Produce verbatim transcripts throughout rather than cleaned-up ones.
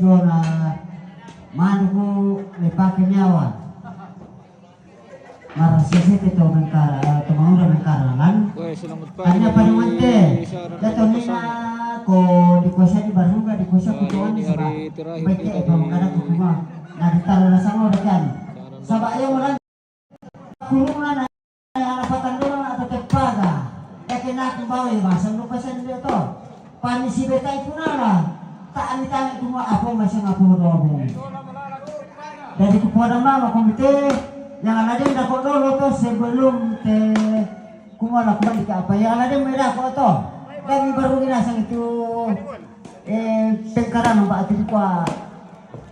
Yona manuku lepake nyawa. Marasesete to mengkara, to maura mengkara lan. Weh, selamat pagi. Tanya pada mante. Jatuh nina ko di kuasa di baruga di kuasa kutuan di hari terakhir. Baik kita ya, di pemengkara kutuma. Nah, ditaruh rasa mau dekan. Sabak yang orang kurungan. Ana patandorang atau tepaga. Yakin aku bawa ya bahasa lu pesan dia to. Pani si betai punala. Tak ani tanya cuma apa masih ngapu dobo. Jadi kepada mama komite yang ada dia dapat dulu to sebelum te kuma lakukan di apa yang ada dia merah kok to. Kami baru binasang itu eh pengkarang Pak Ati kuat.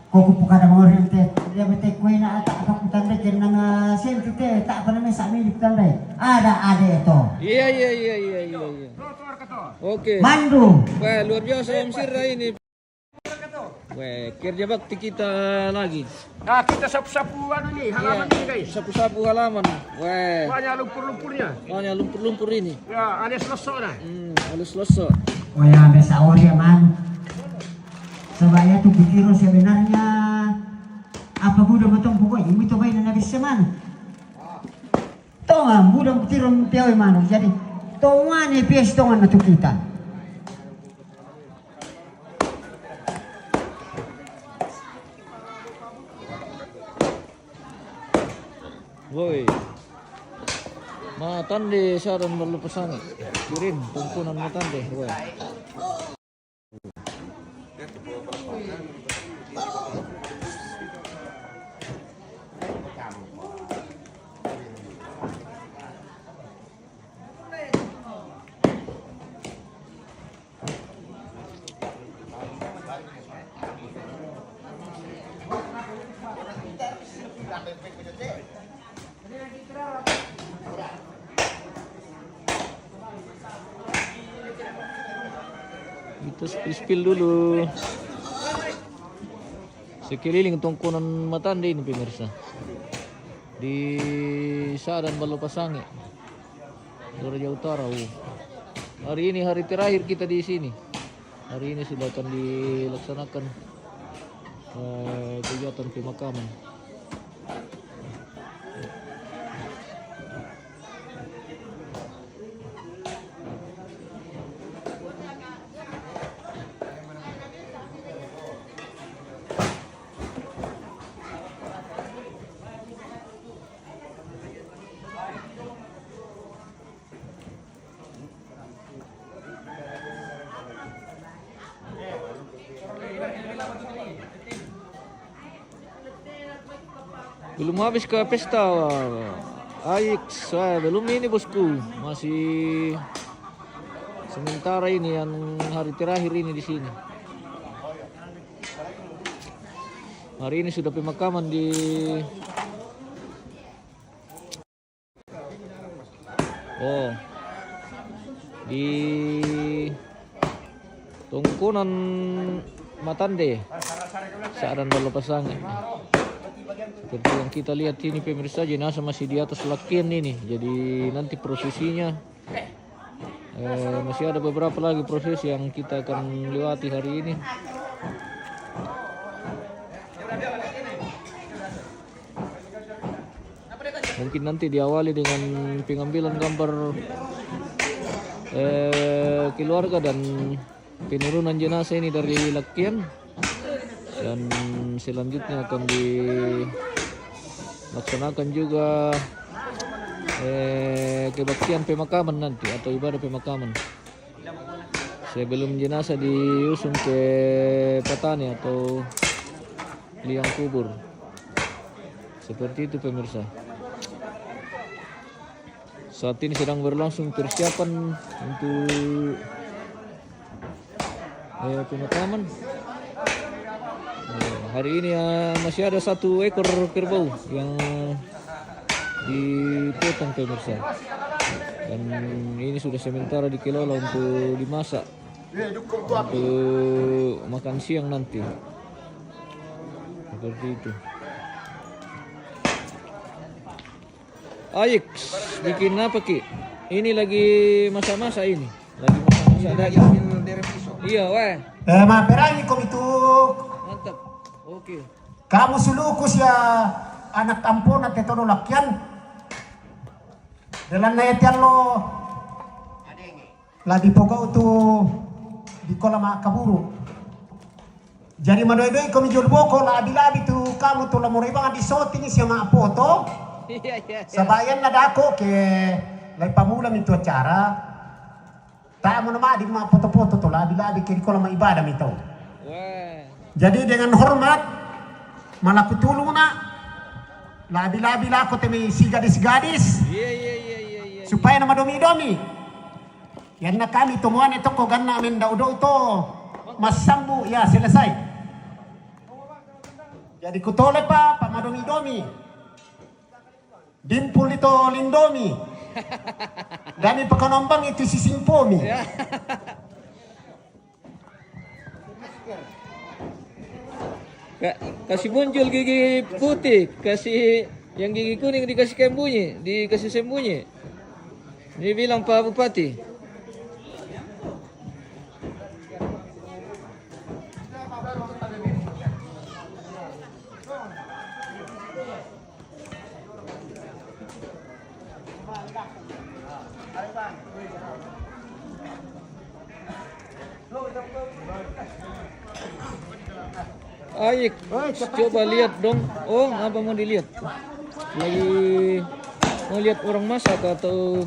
Koko pukada mangori te dia bete kuena ata apa kutanda kena na senti te tak apa namanya sami di kutanda. Ada ada itu. Iya, iya, iya, iya, iya, iya. Oke. Mandu. Wah, luar biasa Om Sirra ini. Weh, kerja bakti kita lagi. Nah, kita sapu-sapu anu nih, halaman ini, guys. Sapu-sapu halaman. Weh. Banyak lumpur-lumpurnya. Banyak lumpur-lumpur ini. Ya, ada selosok dah. Hmm, ada selosok. Oh ya, biasa ori ya, man. Sebab ya tuh pikir sebenarnya apa guna betul pokoknya itu baik dan habis seman. Tongan, budang pikiran piawe mano. Jadi, tongan E P S tongan na tu kita. Woi. Matande saran balu pesangi. Kirim tungkunan matande. Woi. Kita spill-spill dulu. Sekeliling tongkonan matande ini, pemirsa. Di Sadan Balo Pasange, Toraja Utara. Oh. Hari ini hari terakhir kita di sini. Hari ini sudah akan dilaksanakan eh, kegiatan pemakaman. Belum habis ke pesta, Aix? Eh, belum ini, bosku. Masih sementara ini yang hari terakhir ini di sini. Hari ini sudah pemakaman di Oh. Di tongkonan matande, Sadan Balo Pasange. Seperti yang kita lihat ini, pemirsa, jenazah masih di atas lakian ini. Jadi nanti prosesinya eh, masih ada beberapa lagi proses yang kita akan lewati hari ini. Mungkin nanti diawali dengan pengambilan gambar eh, keluarga dan penurunan jenazah ini dari lakian, dan selanjutnya akan dilaksanakan juga eh, kebaktian pemakaman nanti atau ibadah pemakaman sebelum jenazah diusung ke patani atau liang kubur. Seperti itu, pemirsa. Saat ini sedang berlangsung persiapan untuk eh, pemakaman. Eh, hari ini eh, masih ada satu ekor kerbau yang dipotong, pemirsa. Dan ini sudah sementara dikelola untuk dimasak untuk makan siang nanti. Seperti itu. Aix, bikin apa ki? Ini lagi masak-masak ini. Lagi masak-masak daging. Iya, weh. Eh, ma perangi komi tu. Mantap. Kamu suluku sia anak ampona te todo lakian. Dalanna ete allo la dipogau tu di kola makkaburu. Jadi madoi-doi komi jolo boko labi-labi tu kamu tu la morai bang di shooting sia mappoto. Iya, iya, iya. Sabayan na dako ke lai pamula mi tu acara. Tak mau nama di ma foto-foto to labi-labi ke di kolam ibadah mi tau. Weh. Jadi dengan hormat malaku tuluna labi-labi lako temi si gadis-gadis. Iya, iya, iya, iya, iya. Supaya nama domi-domi. Yanna kami tomoane tokko ganna mendau-dau to massambu ya selesai. Jadi kutole pa, pa madomi-domi. Dimpul itu lindomi. Dami pakanombang itu sisimpomi. Ya. Ka-, kasih muncul gigi putih, kasih yang gigi kuning dikasih sembunyi, dikasih sembunyi. Ini bilang Pak Bupati. Aik, coba lihat dong. Oh, apa mau dilihat? Lagi mau lihat orang masak atau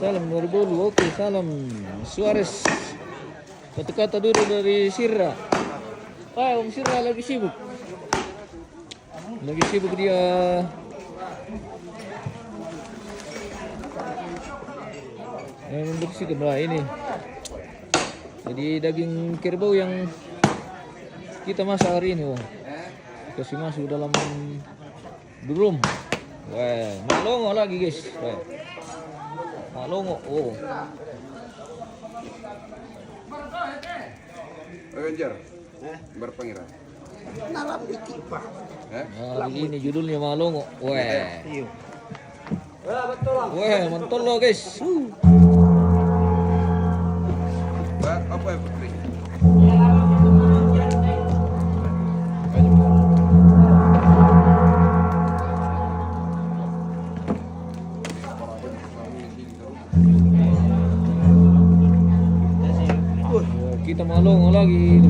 salam dari Bolu. Oke, salam. Suarez. Kata-kata dulu dari Sirra. Ah, Om Sirra lagi sibuk. Lagi sibuk dia. Yang membersihkan lah ini. Jadi daging kerbau yang kita masak hari ini, oh. Kasih masuk dalam drum. Weh, malongo lagi, guys. Weh. Malongo, oh. Oke, Jer. Berpengira. Nalam ditipa. Eh? Nah, ini judulnya Malongo. Weh. Iyo. Weh, mantolo, guys. Uh. Ba-, apa ya, Putri? Kita malongo lagi.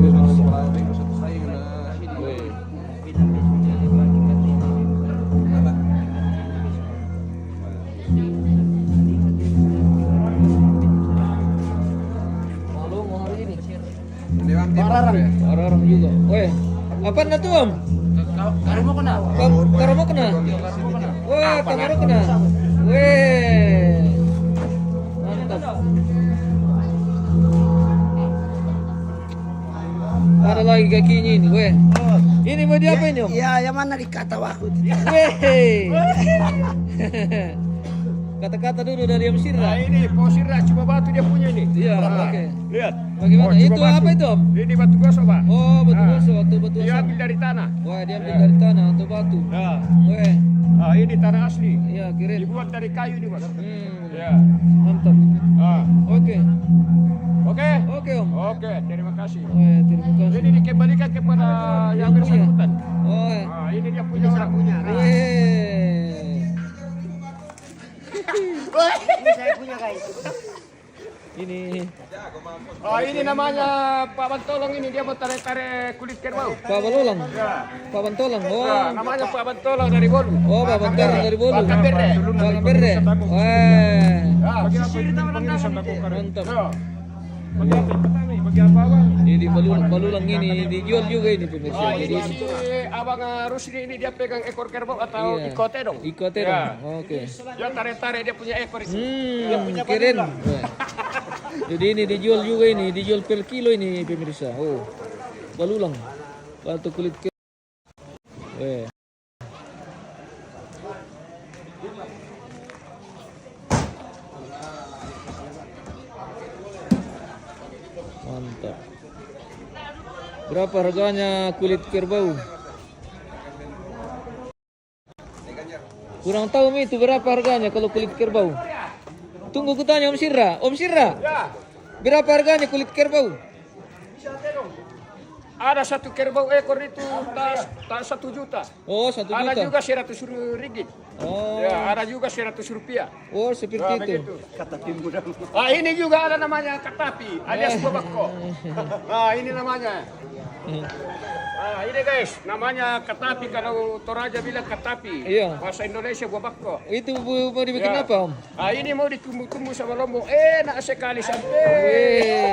Malongo hari ini. Pararang. Pararang juga. Weh, apa na tu, Om? Ka-, karamo ko na. Ka-, karamo ko na. Weh, karamo ko na. Weh. Mantap. Ada lagi kakinya ini, weh. Ini mau diapain, Om? Ya, yang mana dikata waktu? Weh. Kata-kata dulu dari Om Sirra. Nah, ini, Pak Sirra, coba batu dia punya ini. Iya, oke. Lihat. Bagaimana? Oh, itu apa itu, Om? Ini batu gosok, Pak. Oh, batu gosok atau batu asam? Diambil dari tanah. Wah, diambil dari tanah atau batu. Ya. Weh. Ah, ini tanah asli. Iya, keren. Dibuat dari kayu ini, Pak. Hmm. Ya. Mantap. Ah. Oke. Oke. Oke, Om. Oke, terima kasih. Weh, terima kasih. Ini dikembalikan kepada yang punya. Yang bersangkutan. Oh, eh. Ah, ini dia punya orang. Weh. Ini saya punya, guys. Ini. Oh, ini namanya Pak Bantolong ini, dia mau tarik-tarik kulit kerbau. Pak Balolang. Ya. Pak Bantolong. Oh. Ya, namanya Pak Bantolong dari Bolu. Oh, Pak Bantolong dari Bolu. Pak Kamberde. Pak Kamberde. Wah. Ya. Mantap. Ya. Ini di Balulang, Balulang ini dijual juga ini, pemirsa. Oh, jadi ini si Abang, eh, Rusdi ini dia pegang ekor kerbau atau ikote dong? Ikote dong. Iya. Oke. Dia tarik-tarik dia punya ekor itu. Hmm, keren. Wah. Jadi ini dijual juga ini, dijual per kilo ini, pemirsa. Oh, balulang. Batu kulit ke-, eh. Mantap. Berapa harganya kulit kerbau? Kurang tahu mi itu berapa harganya kalau kulit kerbau. Tunggu kutanya Om Sirra. Om Sirra, ya. Berapa harganya kulit kerbau? Ada satu kerbau ekor itu, tak, tak satu juta. Oh, satu Ada juta. Juga seratus ringgit. Oh, Ya, ada juga seratus rupiah. Oh, seperti Ya, itu. Begitu. Ah, ini juga ada namanya katapi, alias babakko. Ah, ini namanya. Ah, ini guys, namanya katapi, kalau Toraja bilang katapi. Iya. Bahasa Indonesia babakko. Itu bu- mau dibikin Ya. Apa, Om? Ah, ini mau ditumbuh-tumbuh sama lombok. Enak sekali sampai. Eh.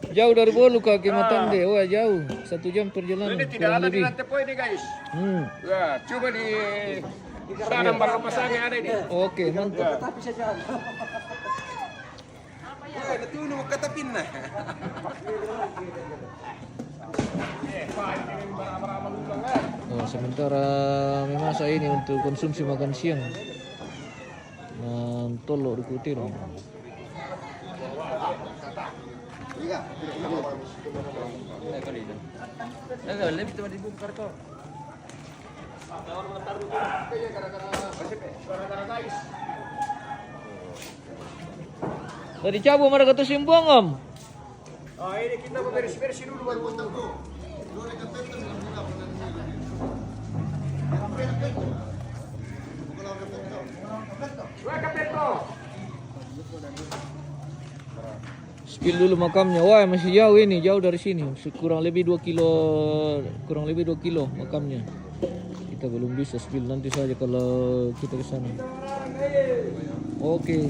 Jauh dari Bolu ke Matande. Wah, jauh. Satu jam perjalanan. Ini tidak Kurang ada di lebih. Lantai Poin ini, guys. Hmm. Ya, coba di sana baru pasangnya ada ini. Oke, mantap. Ya. Tapi saja. Wah, itu nu kata pinna. Oh, sementara memasak ini untuk konsumsi makan siang. Nah, tolok di kutir. Dari cabu mereka tu simpong, Om. Ah, ini kita beberes-beres dulu baru. Wah, Kapeto. Spill dulu makamnya. Wah, masih jauh ini, jauh dari sini. Kurang lebih dua kilo, kurang lebih dua kilo makamnya. Kita belum bisa spill, nanti saja kalau kita ke sana. Oke.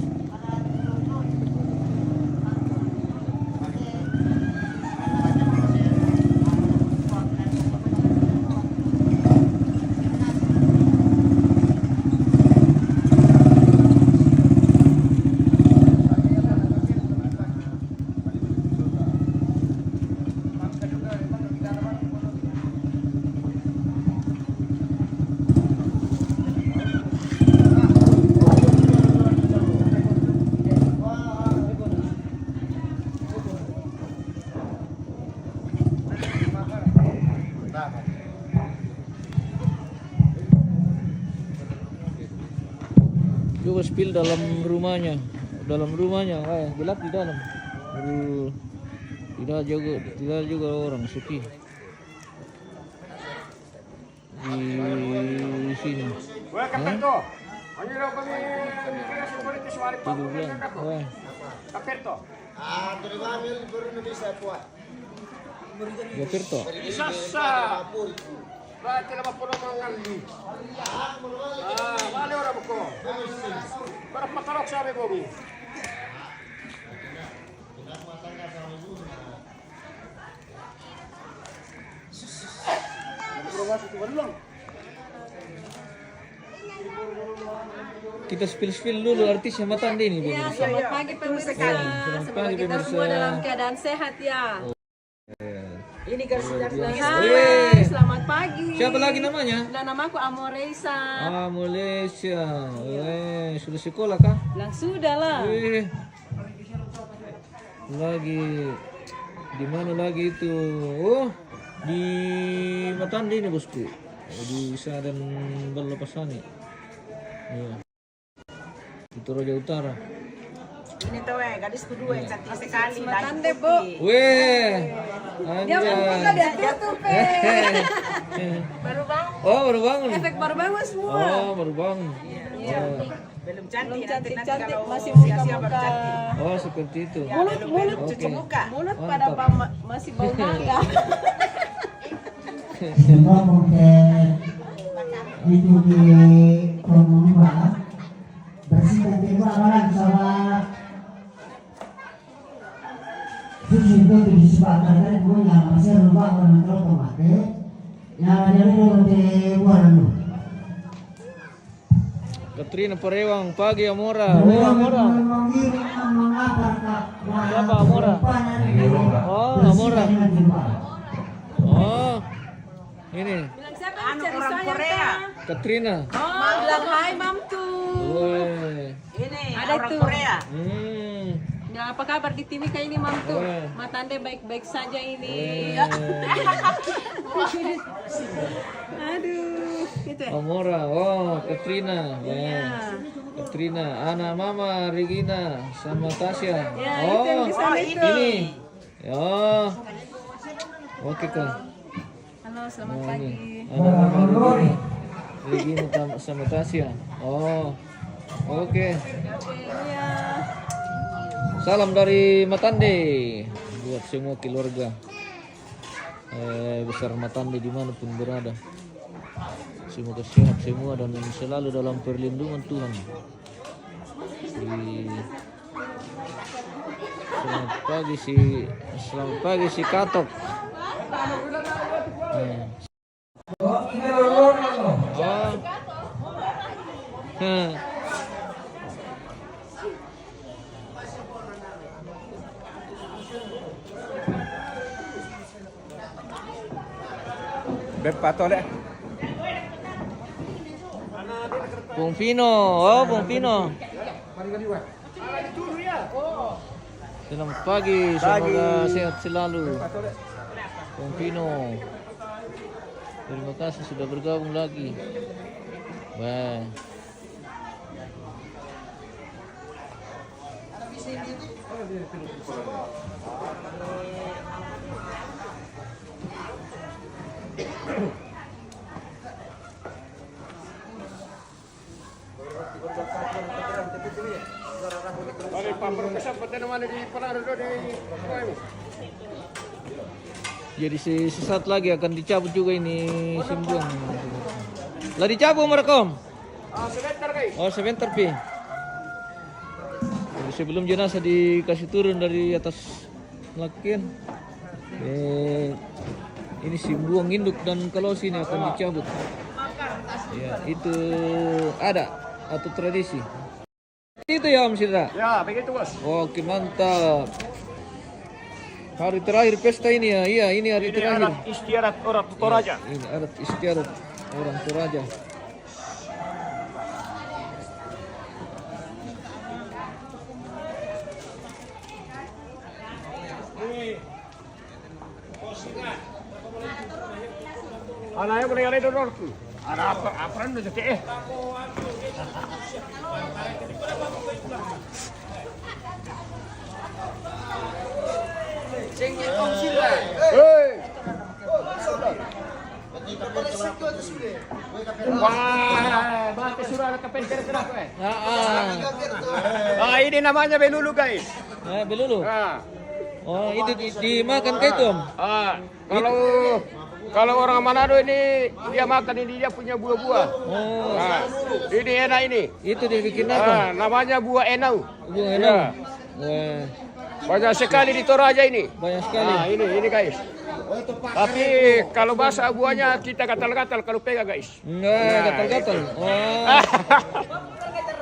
Juga spill dalam rumahnya, dalam rumahnya, eh, gelap di dalam. Aduh, tidak juga, tidak juga orang sepi di sini. Wah, Kapeto. Ini lo kami kira security suara Tidur bilang, wah, Kapeto. ya Tirto. Isasa. Berarti lima puluh mangan ni. Ah, balik orang buko. Berapa tarok sabe bobi? Kita spill-spill dulu artisnya Matande ini, Ya, pemirsa. Selamat pagi pemirsa. Selamat Semoga pagi, kita pemirsa. Semua dalam keadaan sehat ya. Iya. Ini garis Luar biasa. Hai, selamat pagi. Siapa lagi namanya? Nah, namaku Amoreisa. Ah, Malaysia. Eh, sudah sekolah kah? Lang sudah lah. Eh, lagi di mana lagi itu? Oh, di Matande ini, bosku. Di Sadan Bello Pasani. Iya. Di Toraja Utara. Ini tuh eh, gadis kedua yang cantik sekali. Matande, Lagi Bu. putih. Weh. Dia Anjay. buka dia tutup eh. Baru bangun. Oh, baru bangun. Efek baru bangun semua. Oh, baru bangun. Iya. Belum Belum cantik, nanti nanti cantik-cantik, kalau masih usia-usia baru muka-muka. Cantik. Oh, seperti itu. Mulut, mulut, Oke. Cuci muka. Mulut Mantap. pada bau- masih bau naga. Sebab mungkin itu di pemula bersihkan kedua orang sama susu itu di sebelah kanan punya masih lupa orang tua pemakai yang ada di roti buah. Katrina Parewang, pagi Amora. Weh, Amora. Siapa Amora? Oh, Amora. Oh, ini. Bilang siapa Anu, cari orang sayang, Korea. Kak? Katrina. Oh, bilang hai Mamtu. Weh. Ini Ada orang tuh. Korea. Hmm. Bilang apa kabar di Timi kak ini Mamtu? Weh. Matande baik-baik saja ini. Weh. Aduh, gitu ya. Amora, oh, Katrina. Iya. Katrina, anak mama Regina sama Tasya. Ya, Oh, itu yang di sana itu. Ini. Ya. Oke, Kak. Halo, selamat pagi. Anak Mama Regina. Regina sama Tasya. Oh, oke. Oke, iya. Salam dari Matande buat semua keluarga, eh, besar Matande dimanapun berada. Semoga sehat semua dan selalu dalam perlindungan Tuhan. Di, selamat pagi si, selamat pagi si Katok. Hmm. Oh. Hmm. Beppa tole. Bung Vino, oh Bung Vino. Selamat pagi, semoga sehat selalu. Bung Vino. Terima kasih sudah bergabung lagi. Wah. Jadi se-, sesaat lagi akan dicabut juga ini Simbuang. Lah dicabut merekam. Oh, sebentar, guys. Oh, sebentar, Pi. Jadi sebelum jenazah dikasih turun dari atas lakin, eh, ini Simbuang induk dan kalau sini akan dicabut. Ya, itu ada atau tradisi. Itu ya, Om Sira? Ya, begitu, Bos. Oke, mantap. Hari terakhir pesta ini ya? Iya, ini hari terakhir. Ini adat istiadat orang Toraja. Iya, ini adat istiadat orang Toraja. Ana yang boleh ada dorong tu. Ada apa, apa anda jadi, eh? Hei. Wah, mati sudah ada kepenter kenapa, eh? Ah, ah. Ah, ini namanya belulu, guys. Eh, belulu. Ah. Oh, itu di-, dimakan kayak itu, Om? Ah, kalau, kalau orang Manado ini dia makan ini dia punya buah-buah. Oh. Ah, ini enak ini. Itu dibikin apa? Ah, namanya buah enau. Buah enau. Ya. Wah. Banyak sekali di Toraja ini. Banyak sekali. Ah, ini, ini guys. Tapi kalau basah buahnya kita gatal-gatal kalau pegang, guys. Enggak, gatal-gatal. Oh.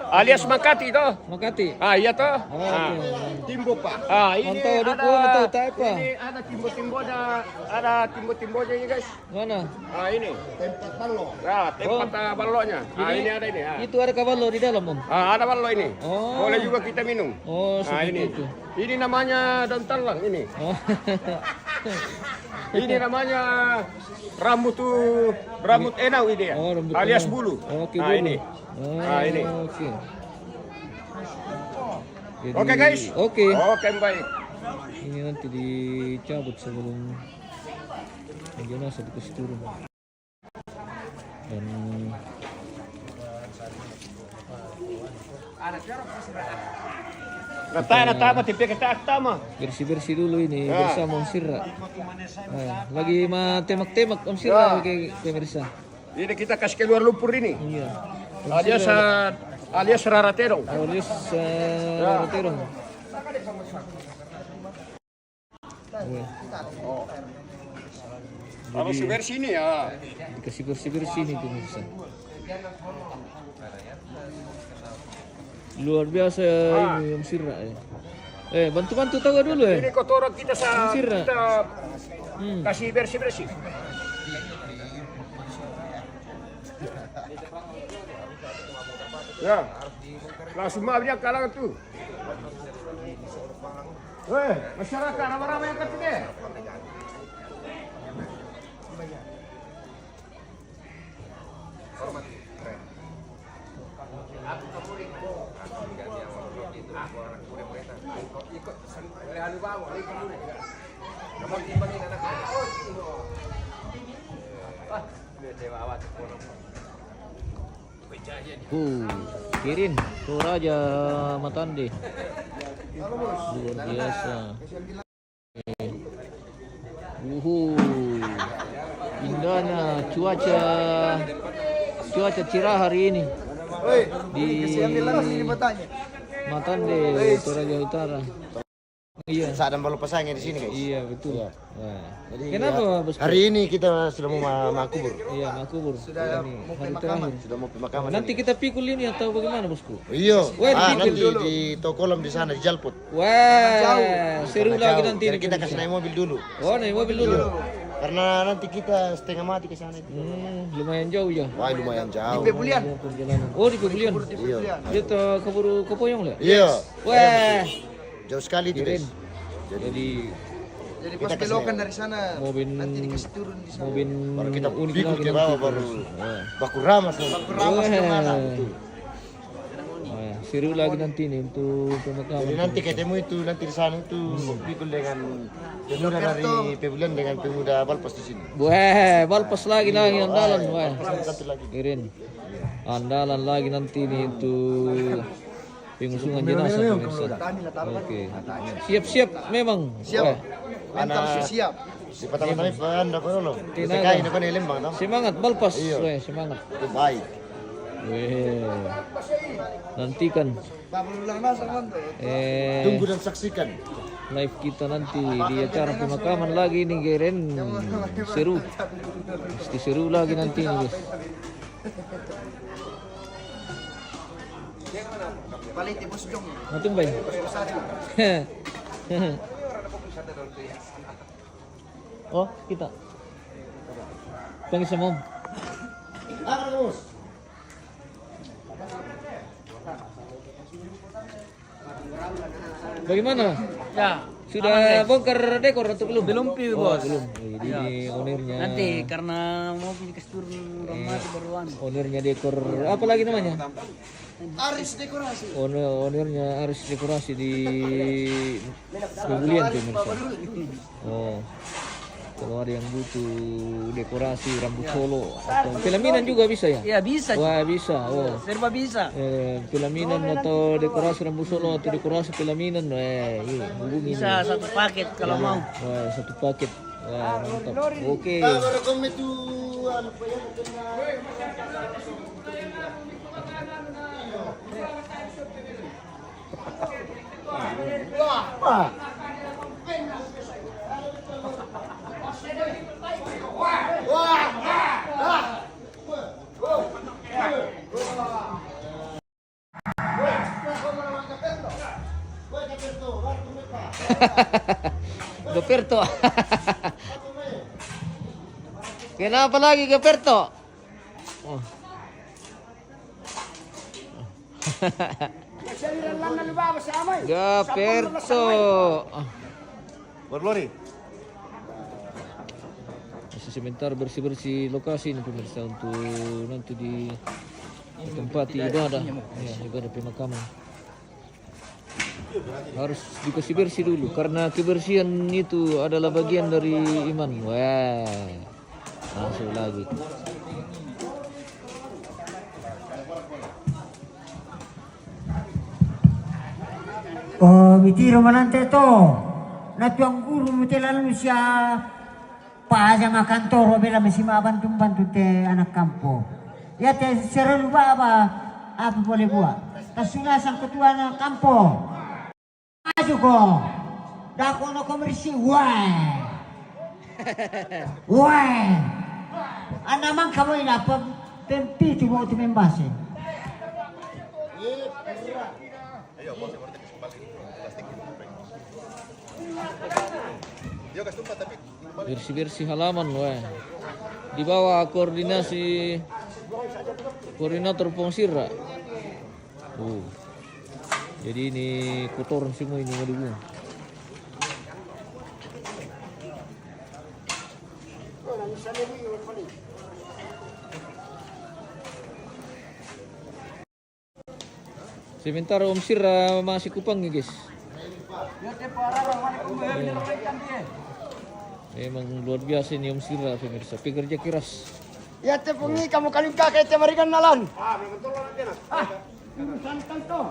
Alias makati toh? Makati. Ah, iya toh? Oh, ah. Oke. Timbo, Pak. Ah, ini ada, ini ada timbo-timbonya, ada timbo-timbonya ini, guys. Mana? Ah, ini. Tempat ballo. Ya, tempat, ah, ballonya. Ah, ini ada ini, ah. Itu ada kaballo di dalam, Om? Ah, ada ballo ini. Oh. Boleh juga kita minum. Oh, seperti itu. Ini namanya daun talang ini. Oh. Ini namanya rambut tuh, rambut enau ini ya. Oh, rambut enau. Alias bulu. Oke, bulu. Ini. Ah, ini. Oke. Jadi, oke, guys. Oke. Oke, baik. Ini nanti dicabut sebelum jenazah dikasih turun. Dan bersih-bersih dulu ini, ya, bersama Om Sira. Nah, lagi ma temak-temak Om Sira, ya, lagi pemirsa. Ini kita kasih keluar lumpur ini. Iya. Alias, eh, alias rara terong. Alias, eh, ya, rara terong. Iya. Kalau jadi, bersih ini ya. Dikasih bersih-bersih ini, pemirsa. Luar biasa ini, Om Sira, ya. Eh, bantu-bantu tahu dulu, ya. Ini kotoran kita sa-, kita kasih bersih-bersih. Ya. Langsung maaf dia kalangan tuh. Eh, masyarakat, rame-rame angkat deh. Huh, Kirin, Toraja Matande. Luar biasa. Eh. Uhu. Indahnya cuaca, cuaca cerah hari ini di Matande, Toraja Utara. Iya. Saat dan baru pasangnya di sini, guys. Iya, betul. Iya. Wah. Jadi, kenapa, ya, Bosku? Hari ini kita sudah mau ma-, makubur. Iya, makubur. Sudah mau pemakaman. Sudah mau pemakaman. Nanti kita pikul ini atau bagaimana, Bosku? Iya. Wah, ah, nanti di Tokolam di sana, di Jalpot. Wah, seru lagi nanti. Jadi kita kasih naik mobil dulu. Oh, naik mobil dulu. Karena nanti kita setengah mati ke sana itu. Hmm, lumayan jauh ya. Wah, lumayan jauh. Di Pebulian. Oh, di Pebulian. Iya. Dia ke Kabupaten Kapoyong lah? Iya. Wah. Jauh sekali itu, guys. Jadi, jadi pas belokan dari sana, nanti dikasih turun di sana. Baru kita pikul ke bawah, baru baku ramas. Baku ramas ke mana? Betul. Wah, seru lagi nanti nih untuk pemakaman. Jadi nanti ketemu itu, nanti di sana itu pikul dengan pemuda dari Pebulian dengan pemuda Balpas di sini. Wah, Balpas lagi, lagi andalan, wah. Satu lagi. Kirin. Andalan lagi nanti nih untuk pengusungan jenazah, pemirsa. Oke. Siap-siap memang. Siap. Wah. Mental siap. Di pertama-tama, Pak, anda perlu. Semangat. Balpas. Iya. Weh, semangat. Itu baik. Weh. Nantikan. Eh, tunggu dan saksikan. Live kita nanti di acara pemakaman lagi nih, Kirin. Seru. Pasti seru lagi nanti nih, guys. Matung, bay. Oh, kita. Panggil sama Om. Bagaimana? Ya, sudah bongkar dekor atau belum? Belum, Pi, Bos. Oh, belum. Ini, ini ownernya. Nanti karena mau pilih kasih turun rumah baru anu. Ownernya dekor, apa lagi namanya? Aris Dekorasi. Owner, ownernya Aris Dekorasi di Pebulian, pemirsa. Oh. Kalau ada yang butuh dekorasi rambut solo atau pelaminan juga bisa ya? Iya, bisa. Wah, bisa. Oh. Serba bisa. Eh, pelaminan atau dekorasi rambut solo atau dekorasi pelaminan, eh, iya, hubungi. Bisa satu paket kalau mau. Wah, satu paket. Wah, mantap. Oke. Gaperto. Kenapa lagi, Gaperto? Oh. Gaperto. Berlori. Masih sementara bersih-bersih lokasi ini, pemirsa, untuk nanti di tempat ibadah, ya, ibadah pemakaman. Harus dikasih bersih dulu, karena kebersihan itu adalah bagian dari iman. Wah, masuk lagi. Oh, bitiro manante to. Na tuang guru mutela lu sia. Paja makan toro bela mesi ma bantu-bantu te anak kampo. Ya te serelu baba, apa boleh buat? Tasuna sang ketua anak kampo. Maju ko. Dako no komersi, wah. Wah. Ana mang kamu ini apa? Pempi tu mau tu membasi. Bersih-bersih halaman, weh. Di bawah koordinasi koordinator Pong Sira. Uh. Jadi ini kotor semua ini, mau dibuang. Sementara Om Sira masih Kupang ya, guys. Iya. Memang luar biasa ini Om Sira, pemirsa. Pekerja keras. Iya, te pungi kamu kaling kake te marigan nalan. Ah, memang tolong nanti, nak. Ah, ini santan to.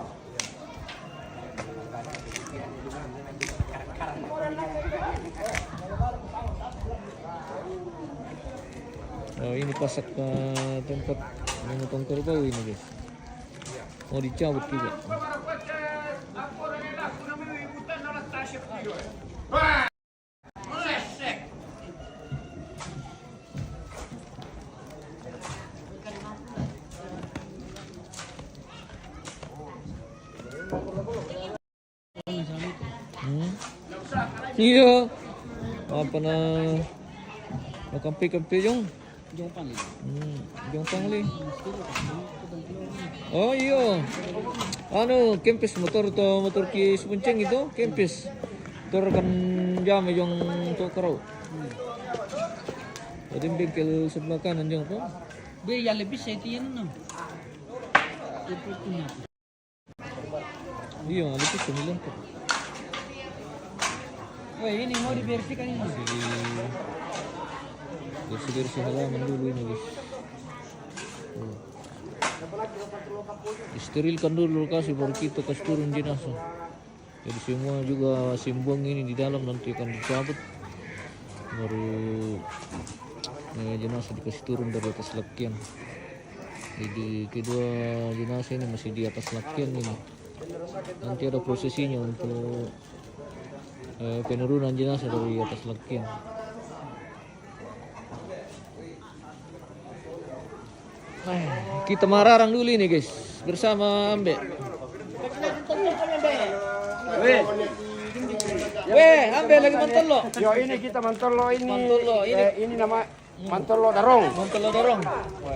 Oh, ini pasak, eh, tempat memotong kerbau ini, guys. Mau dicabut juga. Hmm. Iya. Apa na? Makampi-kampi yung. Hmm, yung pangli. Oh, iyo. Anu, kempis motor to, motor ki Subunceng itu, kempis. Motor kan jam yung to karo. Jadi bengkel sebelah kanan yung to. Be, ya lebih saya tiyan, no. Iya, ada tuh sembilan tuh. Wah, ini mau dibersihkan ini. Masih di-, bersih-bersih halaman dulu ini, guys. Tuh. Sterilkan dulu lokasi, baru kita kasih turun jenazah. Jadi semua juga simbong ini di dalam nanti akan dicabut. Baru, eh, jenazah dikasih turun dari atas lakian. Jadi kedua jenazah ini masih di atas lakian ini. Nanti ada prosesinya untuk, eh, penurunan jenazah dari atas lakian. Eh, kita mararang dulu ini, guys, bersama Ambe. Weh. Weh, Ambe lagi mantolo. Yo, ini kita mantolo ini. Mantolo ini. Eh, ini nama mantolo darong. Mantolo darong.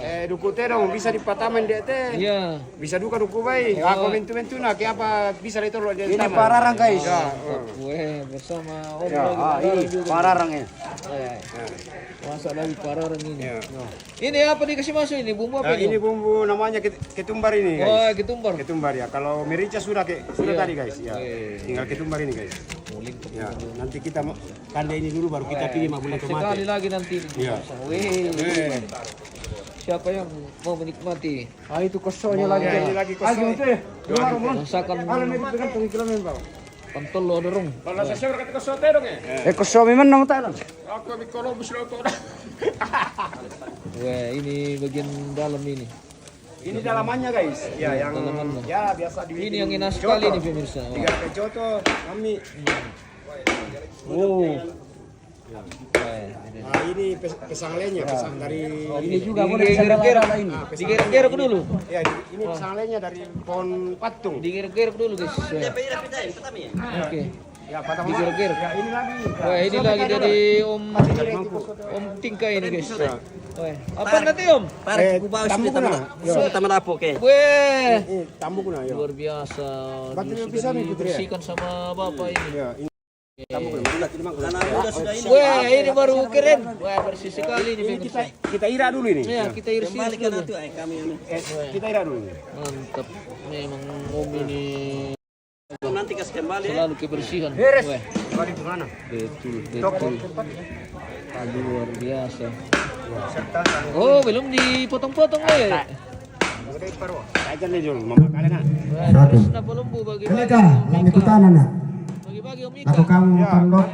Eh, duku te dong, bisa dipataman dia te. Iya. Bisa duka duku bai. Iya. Aku mentu-mentu na, ke apa bisa lai tolo dia. Ini pararang, guys. Ya, eh. Weh, bersama Om ya, lagi ah, ini juga. Pararang ya. Weh. Ya. Masa lagi pararang ini. Ya. Ini apa dikasih masuk ini? Bumbu apa ini? Nah, ini bumbu namanya ket-, ketumbar ini, guys. Oh, ketumbar. Ketumbar ya. Kalau merica sudah ke, sudah tadi, guys. Ya. Iya. Tinggal ketumbar ini, guys. Muling ke bumbu. Ya, nanti kita mau kande ini dulu, baru kita pilih mak bule tomate. Sekali lagi nanti. Iya. Weh. Weh. Siapa yang mau menikmati? Ah, itu kosongnya lagi. Ini lagi kosong. Lagi itu ya. Masakan. Kalau ini tergantung kilo memang. Pantolo dorong. Kalau saya suruh kata kosong teh dong ya. Eh, kosong memang nama tak dong. Aku mikro bus lo tuh. Weh, ini bagian dalam ini. Ini dalamannya, guys. Ya, yang dalamannya. Ya, biasa di ini yang enak sekali nih, pemirsa. Wah. Tiga pecoto, kami. Oh. Nah, ini pes-, pisang lainnya, pisang dari ini juga boleh digerek-gerek. Ah, pisang lainnya. Digerek-gerek dulu. Ya, ini pisang lainnya dari pohon patung. Digerek-gerek dulu, guys. Ya. Oke. Ya, patang. Digerek-gerek. Ya, ini lagi. Wah, ini lagi dari Om, Om Tingka ini, guys. Ya. Wah, apa nanti, Om? Par, eh, tambuk na. Sudah tambah apa, oke. Weh. Eh, tambuk na, ya. Luar biasa. Sudah dibersihkan sama Bapak ini. Ya, ini. Weh, ini baru keren. Wah, bersih sekali ini, pemirsa. Kita, kita ira dulu ini. Ya, kita ira dulu. Eh, kita ira dulu ini. Mantap. Memang Om ini nanti kasih kembali. Selalu kebersihan. Weh. Betul, betul. Luar biasa. Oh, belum dipotong-potong, weh. Saya kan nih, Jul, mama kalian, ah. Satu. Bagi-bagi Om Ika. Bagi-bagi Om Ika. Aku kamu tandok.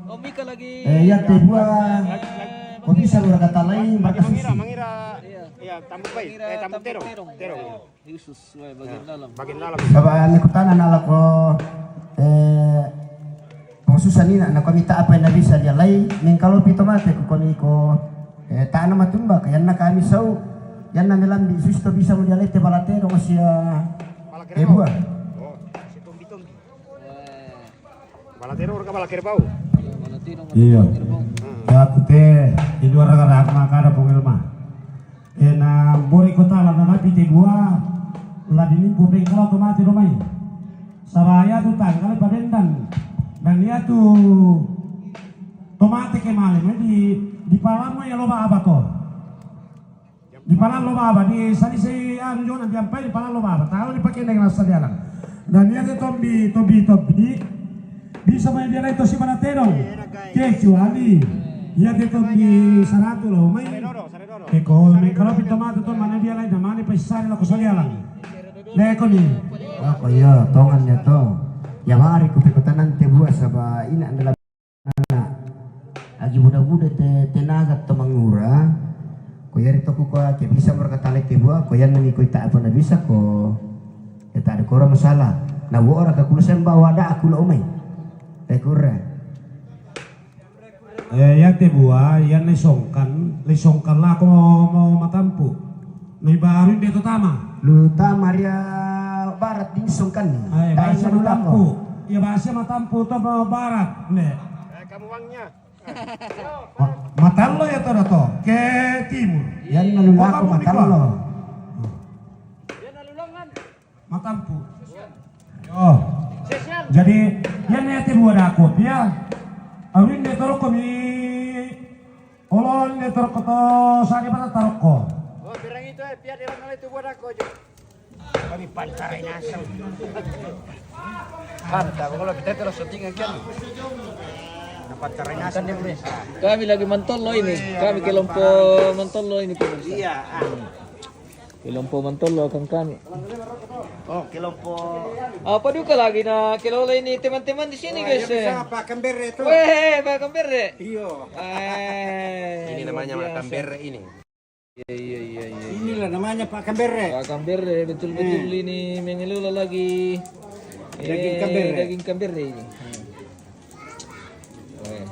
Om Ika lagi. Eh, ya, tiba. Kau bisa berkata lain, mangira. Iya, tambuk baik. Eh, tambuk terong. Terong. Khusus, weh, bagian dalam. Bagian dalam. Baba, ni kutana na lako, eh, Pong Susan ina, na kami ta apa na bisa dia lai, mengkalo pito mate ko kami ko, eh, tana matumba, ka yanna kami sau, yanna melambi susto bisa mo dia lai te balate dong sia, eh, bua. Oh, si tombi-tombi. Balate dong ka bala kerbau. Iya. Ya, aku te, di luar raga-raga makada pongel ma. Ena bore kota la na napi te dua, la dinimpu pe kalau tomate do mai. Saba ya tu tanggal pabendan. Dan ya tu tomate ke male, mai di, di palamo ya loba aba to. Di palamo loba aba, di sali se anu jona di ampai di palamo loba aba. Tahu di pakai dengan rasa dia lang. Dan ya te tombi, tombi, tombi. Bisa mai dia lai tosi mana tedong. Kecuali Iya, dia tuh di saratu lo, mai. Eko, mengkalo pintu mata tuh, mana dia lagi, mana pasisari lo, kosong dia lang. Leko ni. Oh, ko iya, tongan ya to. Ya, mari ku pikotanan te bua saba ina dalam anak. Agi buda-buda te, tenaga to mangura. Ko yari to ku ko ke bisa merkatale te bua, ko yan ni ko ita apa na bisa ko. Kita ada kora masalah. Na wo ora ka kulu semba wada aku lo mai. Te kura. Eh, ya te bua, ya ne songkan, le songkan lako mo, mo matampu. Ni baru inde to tama. Lu tama ria barat di songkan ni. Eh, bahasa matampu. Ya, bahasa matampu to mo barat, ne. Eh, kamu uangnya. Ma-, matallo ya to, to. Ke timur. Ya, lalu lako matallo. Matampu. Yo. Jadi, ya ne te bua dako, ya. Awin de toroko mi. Olon de toroko to, sani pata toroko. Oh, bilang itu, eh, biar dia bilang itu bua dako aja. Kami pancarai nasem. Mantap, kalau kita terus syuting kan. Pancarai nasem dia boleh. Kami lagi mantolo ini. Kami kelompok mantolo ini, pemirsa. Iya. Kelompok mantolo akan kami. Oh, kelompok. Apa duka lagi na kelola ini teman-teman di sini, guys, eh. Bisa pakan bere tuh. Weh, pakan bere. Iyo. Eh, ini namanya luar biasa. Makan bere ini. Iya, iya, iya, iya, iya. Inilah namanya pakan bere. Pakan bere, betul-betul ini mengelola lagi. Daging kambere. Eh, daging kambere ini. Hmm. Eh.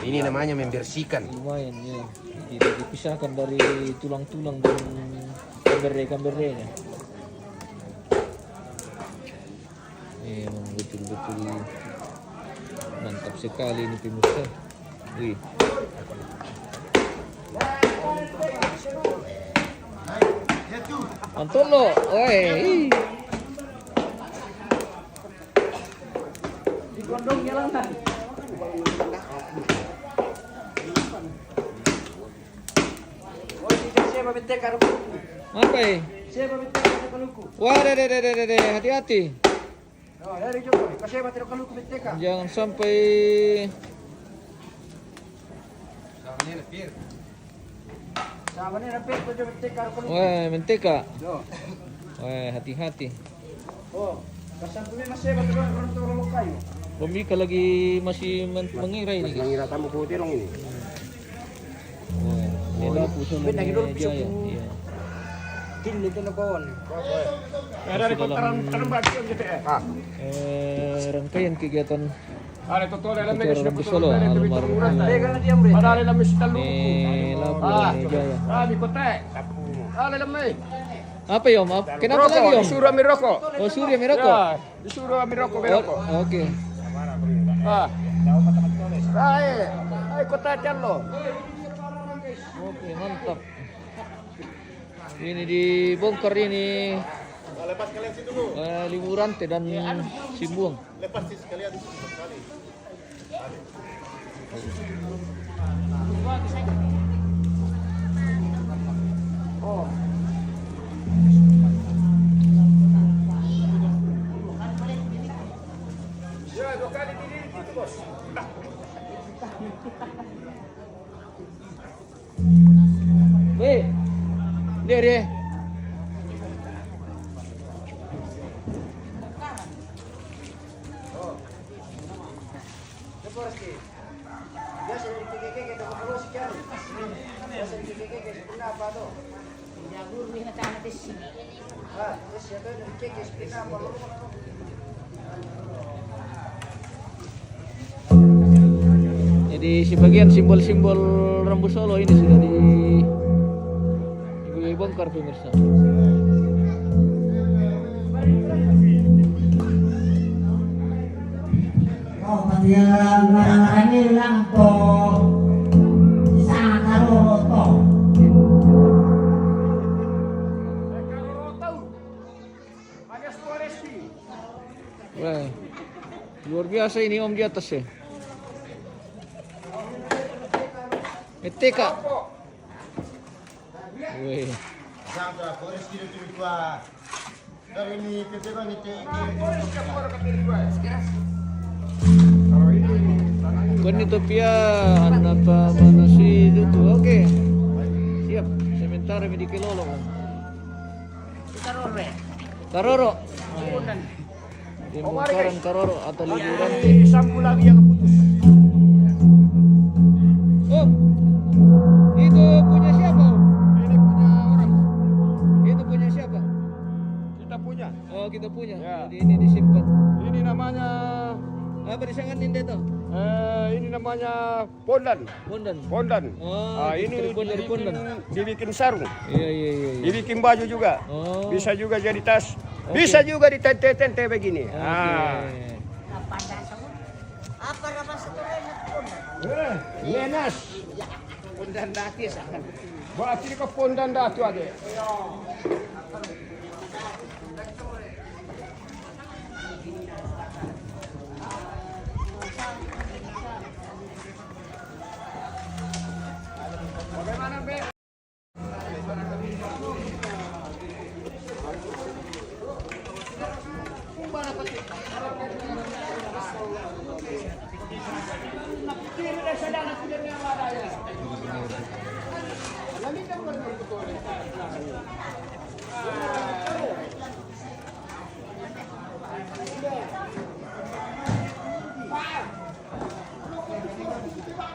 Ini namanya membersihkan. Lumayan, ya. Tidak dipisahkan dari tulang-tulang dan kambere-kamberenya. Memang betul-betul mantap sekali ini pemirsa. Wih. Antolo, oi. Digondong jalanan. Oh, ini saya mau minta karung. Apa, eh? Saya mau minta karung. Wah, deh, deh, deh, deh, deh, hati-hati. Oh, dari Joko, kasih mati kaluku menteka. Jangan sampai. Sama ni, Pir. Sama ni, Pir, tu je menteka kaluku. Weh, menteka. Yo. Weh, hati-hati. Oh, pasal tu memang saya betul orang tu orang kayu. Bomika lagi masih men-, mengira ini. Masih mengira tamu ku terong ini. Weh, dia laku sama ni Jaya. Iya. Masih dalam, eh, rangkaian kegiatan acara Rambu Solo, almarhum ni laku ni Jaya. Apa, Yom? Ap-, kenapa lagi, Yom? Disuruh ambil rokok. Oh, suruh ambil rokok? Ya, disuruh ambil rokok, ambil rokok. Oh, oke. Ah. Hai, hai, kota Calo. Oke, mantap. Ini dibongkar ini, eh, Liburante dan Simbuang. Weh, dia, dia. Jadi, sebagian simbol-simbol Rambu Solo ini sudah di-, dibongkar, pemirsa. Oh, patian marani lampo. Sakaroroto. Wah, luar biasa ini, Om, di atas, ya. Meteka. Weh. Kuan ni Topia, anak pa mana si Duku. Oke. Siap. Sementara mi di kelolo. Karoro. Di Bongkaran Karoro atau liburan. Ini sampu lagi yang putus. Oh, itu punya siapa? Ini punya orang. Itu punya siapa? Kita punya. Oh, kita punya. Ya. Jadi ini disimpan. Ini namanya, apa di sana ini, Deto? Eh, ini namanya pondan. Pondan. Pondan. Oh, ah, ini dibikin, dibikin sarung. Iya, iya, iya, iya. Dibikin baju juga. Oh. Bisa juga jadi tas. Oke. Bisa juga ditente-tente begini. Oke. Ah. Apa nama satu enak pondan? Eh, Lenas. Pondan dati sa. Berarti ke pondan datu ada.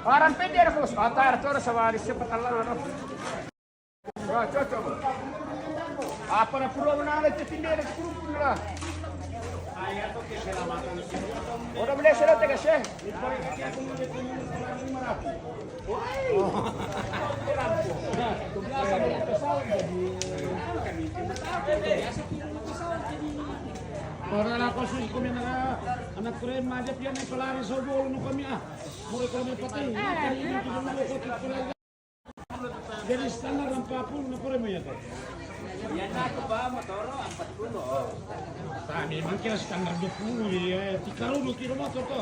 Orang pede ada bos, atar tuh ada sama di sepetan lah. Wah, cocok. Apa na pura menang itu tindih ada kurupun lah. Udah boleh sudah tegas ya. Ora la cosa, siccome anak, anak keren ma dia pian isolare so bolu no kami ah. Mure kami patay. Jadi standar empat puluh na kore mo yato. Yan na ko ba motoro empat puluh. Sa memang kira standar dua puluh ya, tiga puluh kilo motor to.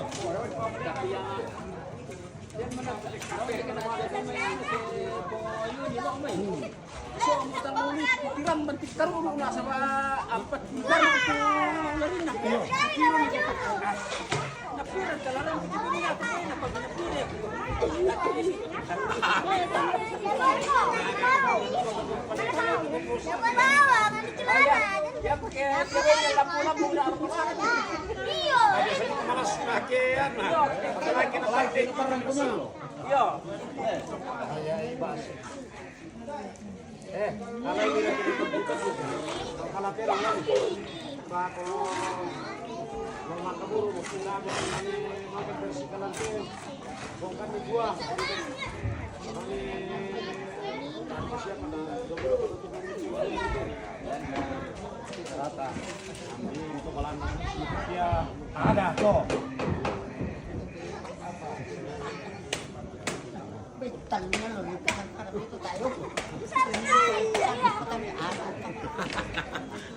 Ada to.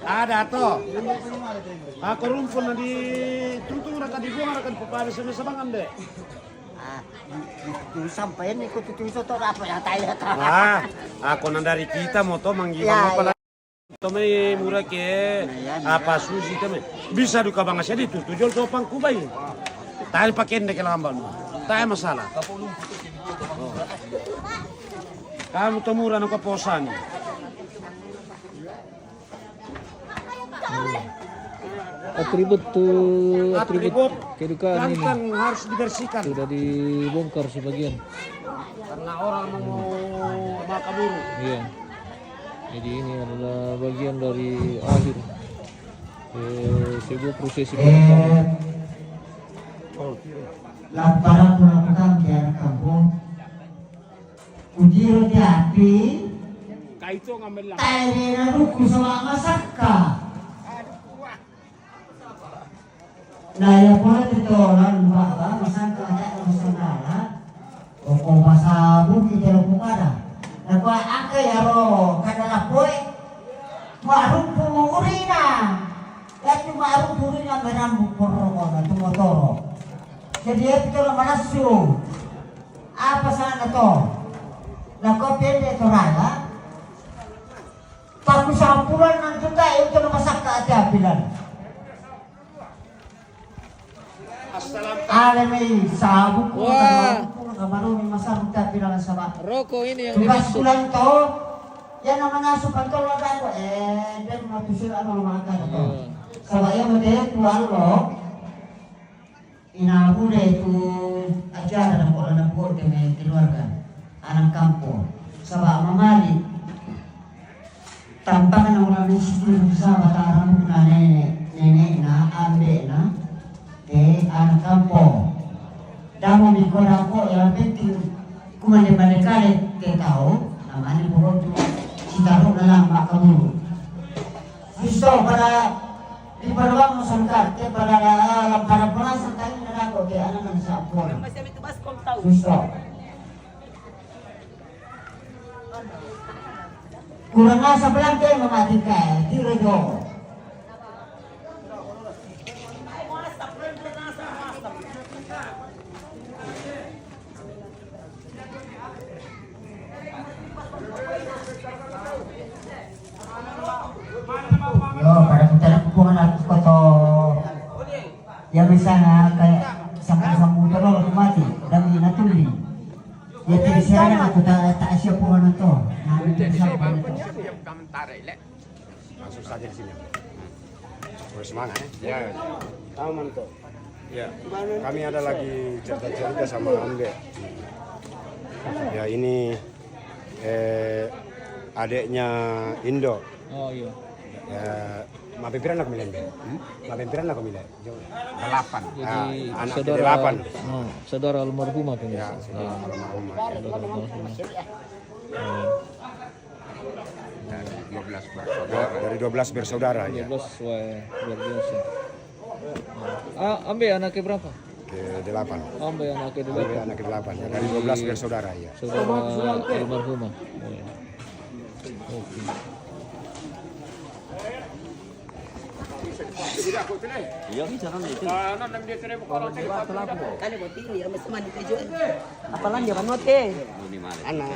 Ada to. Ako rumpun na di tutu raka di bunga raka di papale sama sabangan de. Ah, di, di, di sampaian ikut itu soto apa yang tanya ta? Ah, ako na dari kita mo to manggibang mo pala. To mai mura ke apa susi to mai. Bisa duka banga sedi tu tu jol to pangkubai. Tai pakende ke lamba no. Tai masalah. Kamu to mura no kaposan. Atribut tu atribut kedukaan ini. Kan harus dibersihkan. Sudah dibongkar sebagian. Karena orang mau kabur. Iya. Jadi ini adalah bagian dari akhir, eh, sebuah prosesi pemakaman. Laparan melakukan di anak kampung. Kujiro di api. Kaito ngambil lah. Tairena ruku sama masakka. Na iya pole tu tolan baba masangka ata masangkala. Oko masabu ki jalo pukara. Na kua aka yaro kada lapoe. Kua rumpu mengurina. Ya cuma rumpu urina merambu poroko na tu motoro. Jadi ya tu tolan manasu. Apa sana to? Na kua pende to raya. Paku sampulan nang tunda itu na masakka ati apilan. Assalam Ada mai sabuk, wah, kamaru mi masaru tapi dalam sabak. Rokok ini yang tugas dimaksud. Pulang to, ya nama ngasuh pantol ada ko, eh, dia mau tusir anu rumah angkat to. Iya. Sabak ya mete pulang lo. Ina bude tu acara na ko na ko de me keluarga. Anak kampung. Sabak mamali. Tampakna orang miskin sama tarang na nene, nene na, ambe na, te anak kampung. Damu mi kora ko yang penting kumande mande kale te tau, namanya pokok tu citaru dalam makabulu. Susto pada di pada bang sangkar, te pada pada pernah sangkar ini na ko te anak na sapon. Susto. Kurang asap lang kayo, mga tingkay. Tiro do. Yo, pada putaran kupungan aku koto. Ya, misalnya kayak sama-sama motor lo mati, dan minatuli. Ya, terus saya aku tak tak siap pun nonton. Nah, ini siapa nonton? Langsung saja di sini. Terus semangat ya. Ya. Aman tuh. Ya. Kami ada lagi cerita-cerita sama Ambe. Ya, ini eh, adiknya Indo. Oh, iya. Ya, mapimpiran aku milih. Hmm? Mapimpiran aku milih. Delapan. Jadi, ah, anak saudara, delapan. Oh, saudara almarhumah kan? Ya, saudara almarhumah. Saudara almarhumah. Hmm. Dari dua belas bersaudara. Dari dua belas bersaudara, ya. Dua belas, wah, luar biasa. Ah, Ambe anak ke berapa? Ke delapan. Ambe anak ke delapan. Ambe anak ke delapan. Ya, dari dua belas bersaudara, ya. Saudara almarhumah. Oh, ya. Oke. Iya, bisa kan itu. Kalau dia buat telah aku. Kali buat ini, ya, mesti mandi tujuan. Apalagi dia kan note. Anak.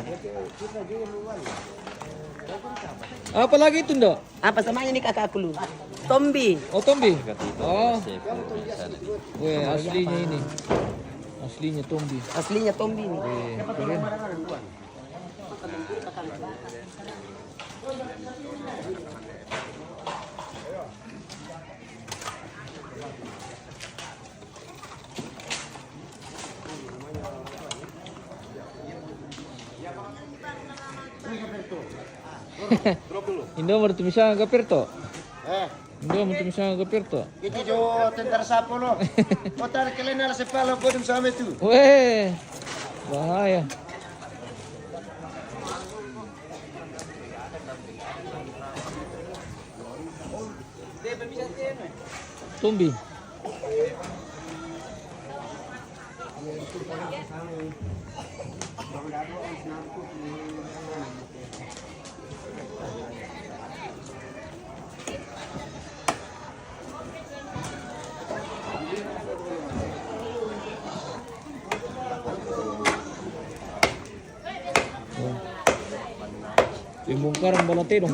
Apalagi itu, Ndok? Apa samanya ini kakak aku lu? Tombi. Oh, Tombi. Oh. Weh, aslinya ini. Aslinya Tombi. Aslinya Tombi ini. Weh, keren. Indo mertu misal ke Pirto. Eh. Indo mertu misal ke Pirto. Itu jo tentara sapo lo. Kota kalian harus sepala kodum sama itu. Weh. Bahaya. Tombi. Timbung karang bala tedong.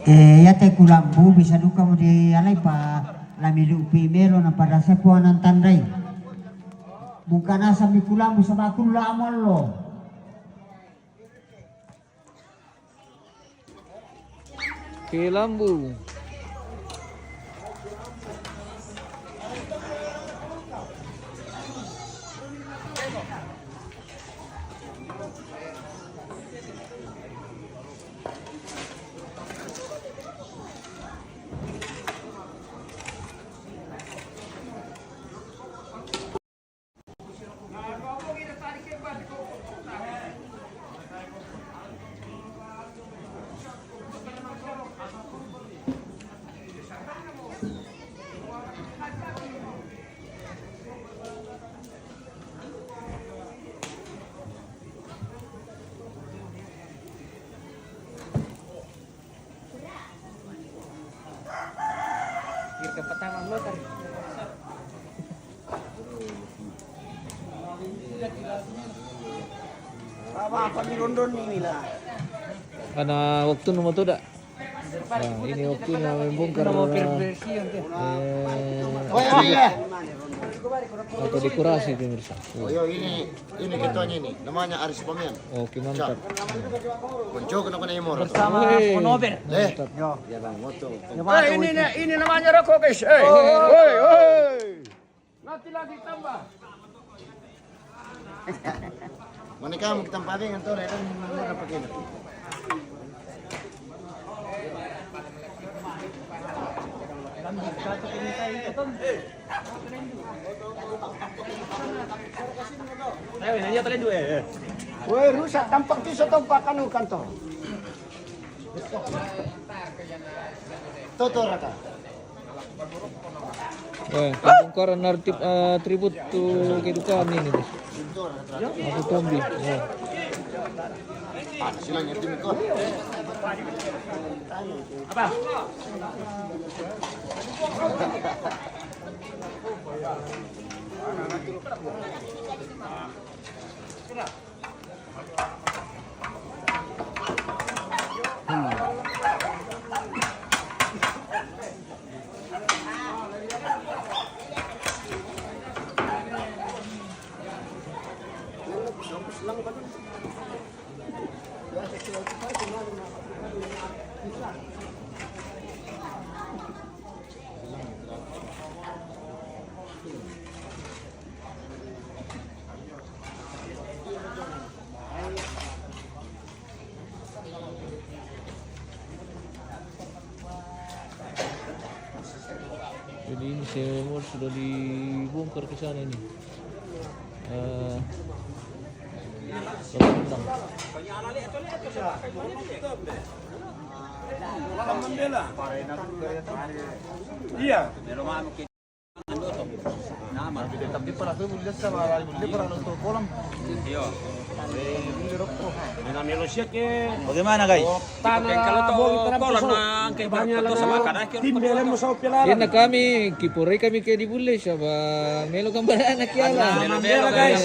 Eh, ya te kulambu bisa duka mo di alai pa lamilu pi melo na pada sepo anan tandai. Bukan asam di kulambu sama aku la amollo. Kilambu. Kita pertama motor. Apa, apa di London ini lah? Karena waktu nomor tu dah. Nah, ini waktunya membongkar. Nomor eh, perversi nanti. Eh, Oh, iya. Atau dekorasi, pemirsa. Oh, iya, ini, ini ketuanya ini. Namanya Aris Pamian. Oke, mantap. Konco kena kena imor. Bersama Woi, Konober. Eh, mantap. Yo. Ya, Bang, moto. Ya, Eh, Bang, ini, ini, ini namanya rokok, guys. Eh, woi, woi. Nanti lagi tambah. Mana kamu kita paling kan tuh, kan mana pakai ini? Woi, rusak tampak tu satu pakan kantor. Toto rata. Eh, pembongkaran nartib eh, tribut tu kedukaan ini, Bos. Aku tombi. Ya. Ah, silang ngerti mikor. Apa? Jadi ini semua sudah dibongkar ke sana ini. Eh, Bapak Bintang. Iya. Tapi para tu boleh sama boleh para nonton kolam. Iya. Bagaimana, guys? Tanah kalau tu kolam nang ke banyak lah. Tim belum mau sopir lah. Kena kami kipurai kami ke di bule siapa melo gambar anak ya lah. Melo, melo, guys.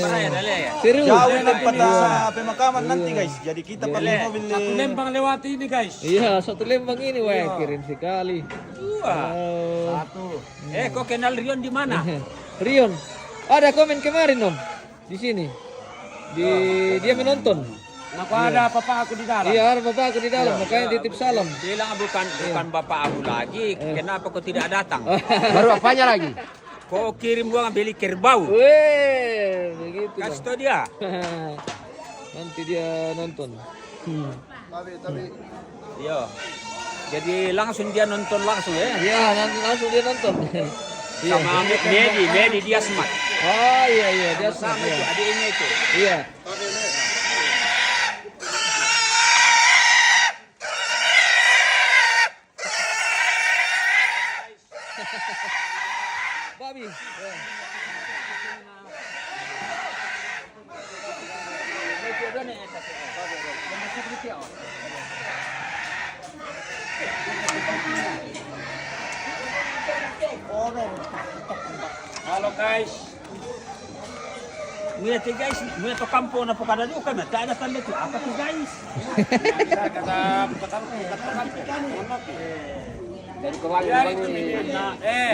Seru. Jauh tempat pemakaman nanti, guys. Jadi kita pakai mobil. Satu Lembang lewat ini, guys. Iya, satu Lembang ini, wah, keren sekali. Wah. Satu. Eh, kau kenal Rion di mana? Rion. Ada komen kemarin, Om. Di sini. Di dia menonton. Kenapa ada papa aku di dalam? Iya, ada papa aku di dalam, makanya titip salam. Bilang bukan bukan bapak aku lagi. Kenapa kau tidak datang? Baru apanya lagi? Kau kirim uang beli kerbau. Weh, begitu. Kasih tahu dia. Nanti dia nonton. Hmm. Tapi tapi Iya. Jadi langsung dia nonton langsung ya. Iya, nanti langsung dia nonton. Iya. Sama Medi, Medi dia smart. Oh iya iya, dia smart. Sama itu adiknya itu. Iya. Babi. Halo guys. Mira ti guys, mira to kampo na pokada juga na, tak ada tanda tu. Apa tu guys? Kata, kata, kata, Dari kemarin.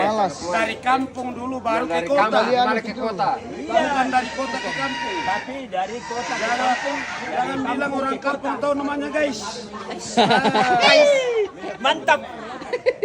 Malas. Dari kampung dulu baru ke kota. Baru ke kota. Bukan dari kota ke kampung. Tapi dari kota ke kampung. Jangan bilang orang kampung tahu namanya guys. Mantap.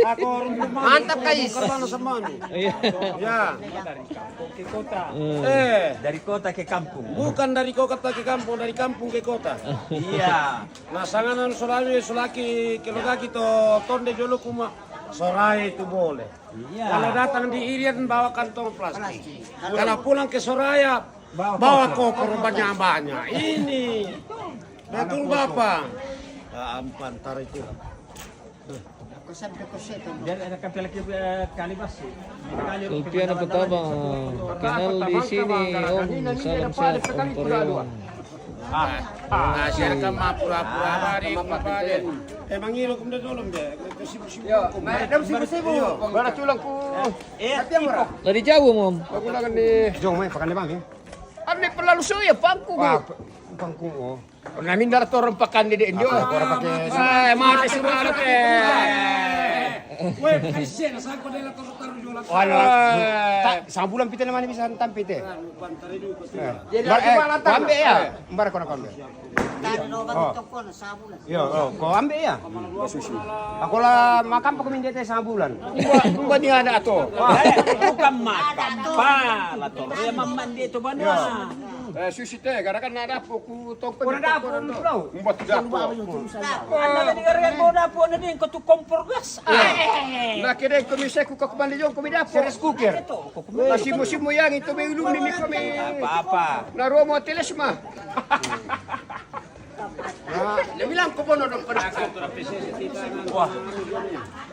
Aku orang rumah. Mantap guys. Kemana semua nih? Iya. Ya. Dari kota. Eh. Dari kota ke kampung. Bukan dari kota ke kampung, dari kampung ke kota. Iya. Na sanga nanu solalu sulaki kelogaki to tonde jolo kuma Soraya itu boleh. Iya. Kalau datang di Irian bawa kantong plastik. Kalau pulang ke Soraya bawa koper banyak-banyak. Ini betul Bapak. Ah, ampan tar itu. Dia ada kata lagi eh, kalibas. Sulpiana pertama kenal di sini Om, salam sehat Om Korewan. Ah, saya rekam pura-pura bari pura bari. Emang ini hukum dia dulu dia. Sibuk-sibuk. Yo, mari dong sibuk-sibuk. Mana tulangku? Eh, lagi jauh Om. Aku lagi di Jong main pakai bang ya. Ane pelalu so ya pangku. Wah, pangku, oh. Na minda torong pakan dede ndio. Apa orang pakai? Eh, mati semua lu, eh. Weh, kasihan, saya kok dia taruh-taruh jualan. Wala, eh, ta-, sabulan pite namanya bisa tampe te. Eh. Jadi, mbar, eh, kau ambe ya? Mbar kau nak ambe. Tadi lo baru toko na sabulan. Yo, oh, kau ambe ya? Aku la makan pokok minde te sabulan. Mbak, mbak ni ada ato. Bukan makan, pala to. Ya, mamande to bana. Eh, susi te, gara-gara nada poku toko. Ora dapo, bro. Mbak dapo. Anda tadi gara-gara mau dapo, anda ni kau tu kompor gas. Ah. Nah, kira kau bisa ku kau kembali jong kau dapo. Serius cooker. Masih musim yang itu belum ni kami. Apa-apa. Na romo teles mah. Nah, dia bilang kau bono dong pada aku. Wah.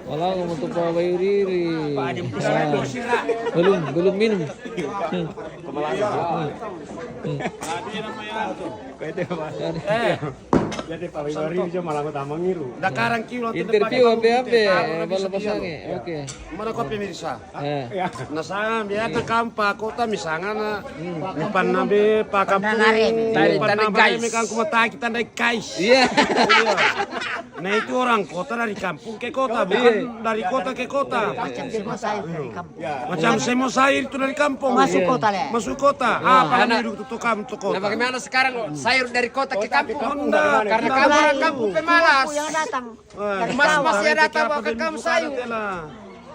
Malango mo to pa Bayu Riri. Ah, belum, belum minum. Hmm. Hmm. Eh. Jadi pa Bayu Riri jo malango tamang iru. Dakarang kiu lo interview ambe-ambe, eh, bala pasange. Oke. Mana kau pemirsa? Eh. Na sanga biasa kampa kota misalnya na, hmm, panna be pa kampung, tari, panna tari be kais. Kang kuma taki tandai kais. Iya. Iya. Na itu orang kota dari kampung ke kota, bukan dari kota ke kota. Macam semua sayur dari kampung. Macam semua sayur itu dari kampung. Masuk kota le. Masuk kota. Apa namanya itu kampung, kota? Nah, bagaimana sekarang lo? Sayur dari kota ke kampung? Karena kamu orang kampung pemalas. Yang datang. Mas-mas ya datang bawa ke kamu sayur.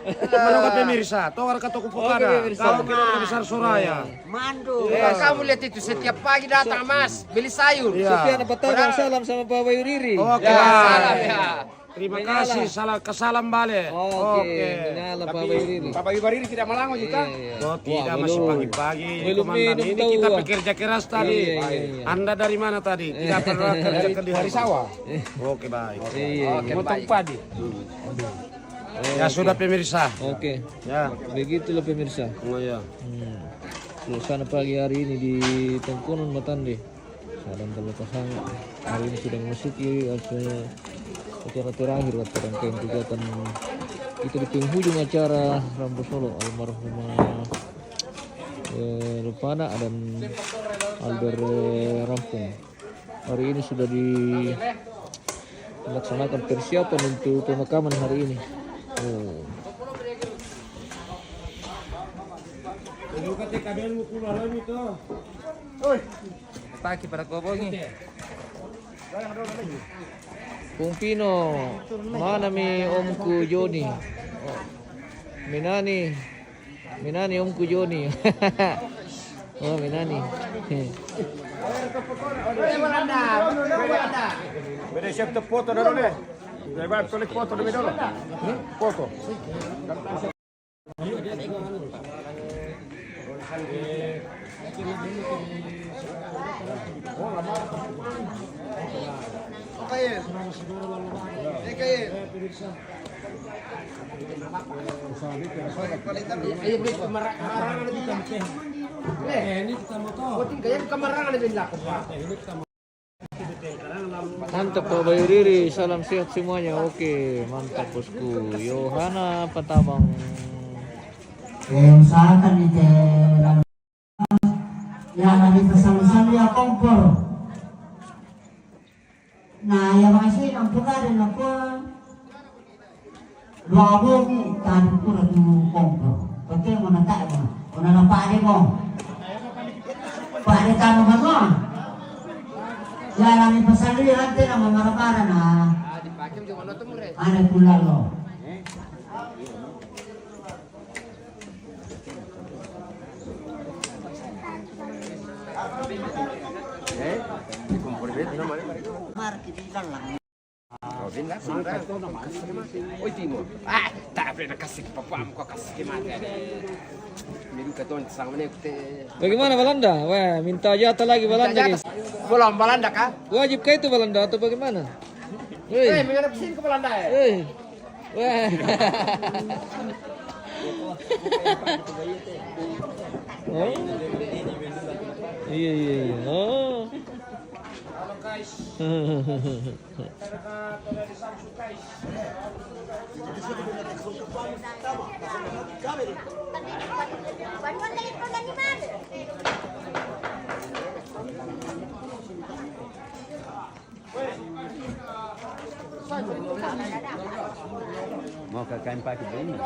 Manoka pemirsa, tokar ka toko pokada. Oke, pemirsa. Kau kira besar Soraya. Mandu. Eh, kamu lihat itu, setiap pagi datang, Mas, beli sayur. Iya. Sofian Patama, salam sama Bapak Bayu Riri. Oke. Ya, salam ya. Terima kasih, salam, ka salam bale. Oke, oke. Tapi Bapak Bayu Riri. Bapak Bayu Riri tidak malango juga. Iya, iya. Oh, tidak, masih pagi-pagi. Belum minum. Ini kita pekerja keras tadi. Iya, iya, iya. Anda dari mana tadi? Tidak pernah kerja di hari sawah. Oke, baik. Iya, iya. Oke, baik. Motong padi. Ya, sudah, pemirsa. Oke. Ya. Begitulah, pemirsa. Oh, ya. Hmm. Suasana pagi hari ini di Tongkonon Matande. Sadang terlepas sangat. Hari ini sudah memasuki acara, acara terakhir atau rangkaian kegiatan kita di penghujung acara Rambu Solo almarhumah, eh, Rupana dan Albert, eh, Rampung. Hari ini sudah dilaksanakan persiapan untuk pemakaman hari ini. Oh. Pagi pada kobongi. Kung Pino, mana mi omku Joni? Oh. Minani. Minani omku Joni. Oh, Minani. Beda siap tu foto dulu deh. Beda balik foto dulu dulu. Foto. Mantap, Pak Bayu Riri, salam sehat semuanya. Oke, mantap, bosku. Yohana Patabang. Eh, usahakan ite lalu. Ya, lagi pesan-pesan ya kompor. Nah, ya, makasih, ampun ada nak. Dua bogi tadi pura tu kompor. Pakai mau nak tak mau. Mau nak nampak dia mau. Pak dia tamu kan mau. Ya, lagi pesan dia nanti nama marah-marah nah. Ada pula lo. Bagaimana Balanda? Wah, minta jatah lagi Balanda. Belum Balanda kah? Wajib kah itu Balanda atau bagaimana? Hei. Eh, menghadap sini ke Balanda, eh. Hei. Wah. Oh. Iya, iya, iya. Oh. Mau ke kain pakai ini.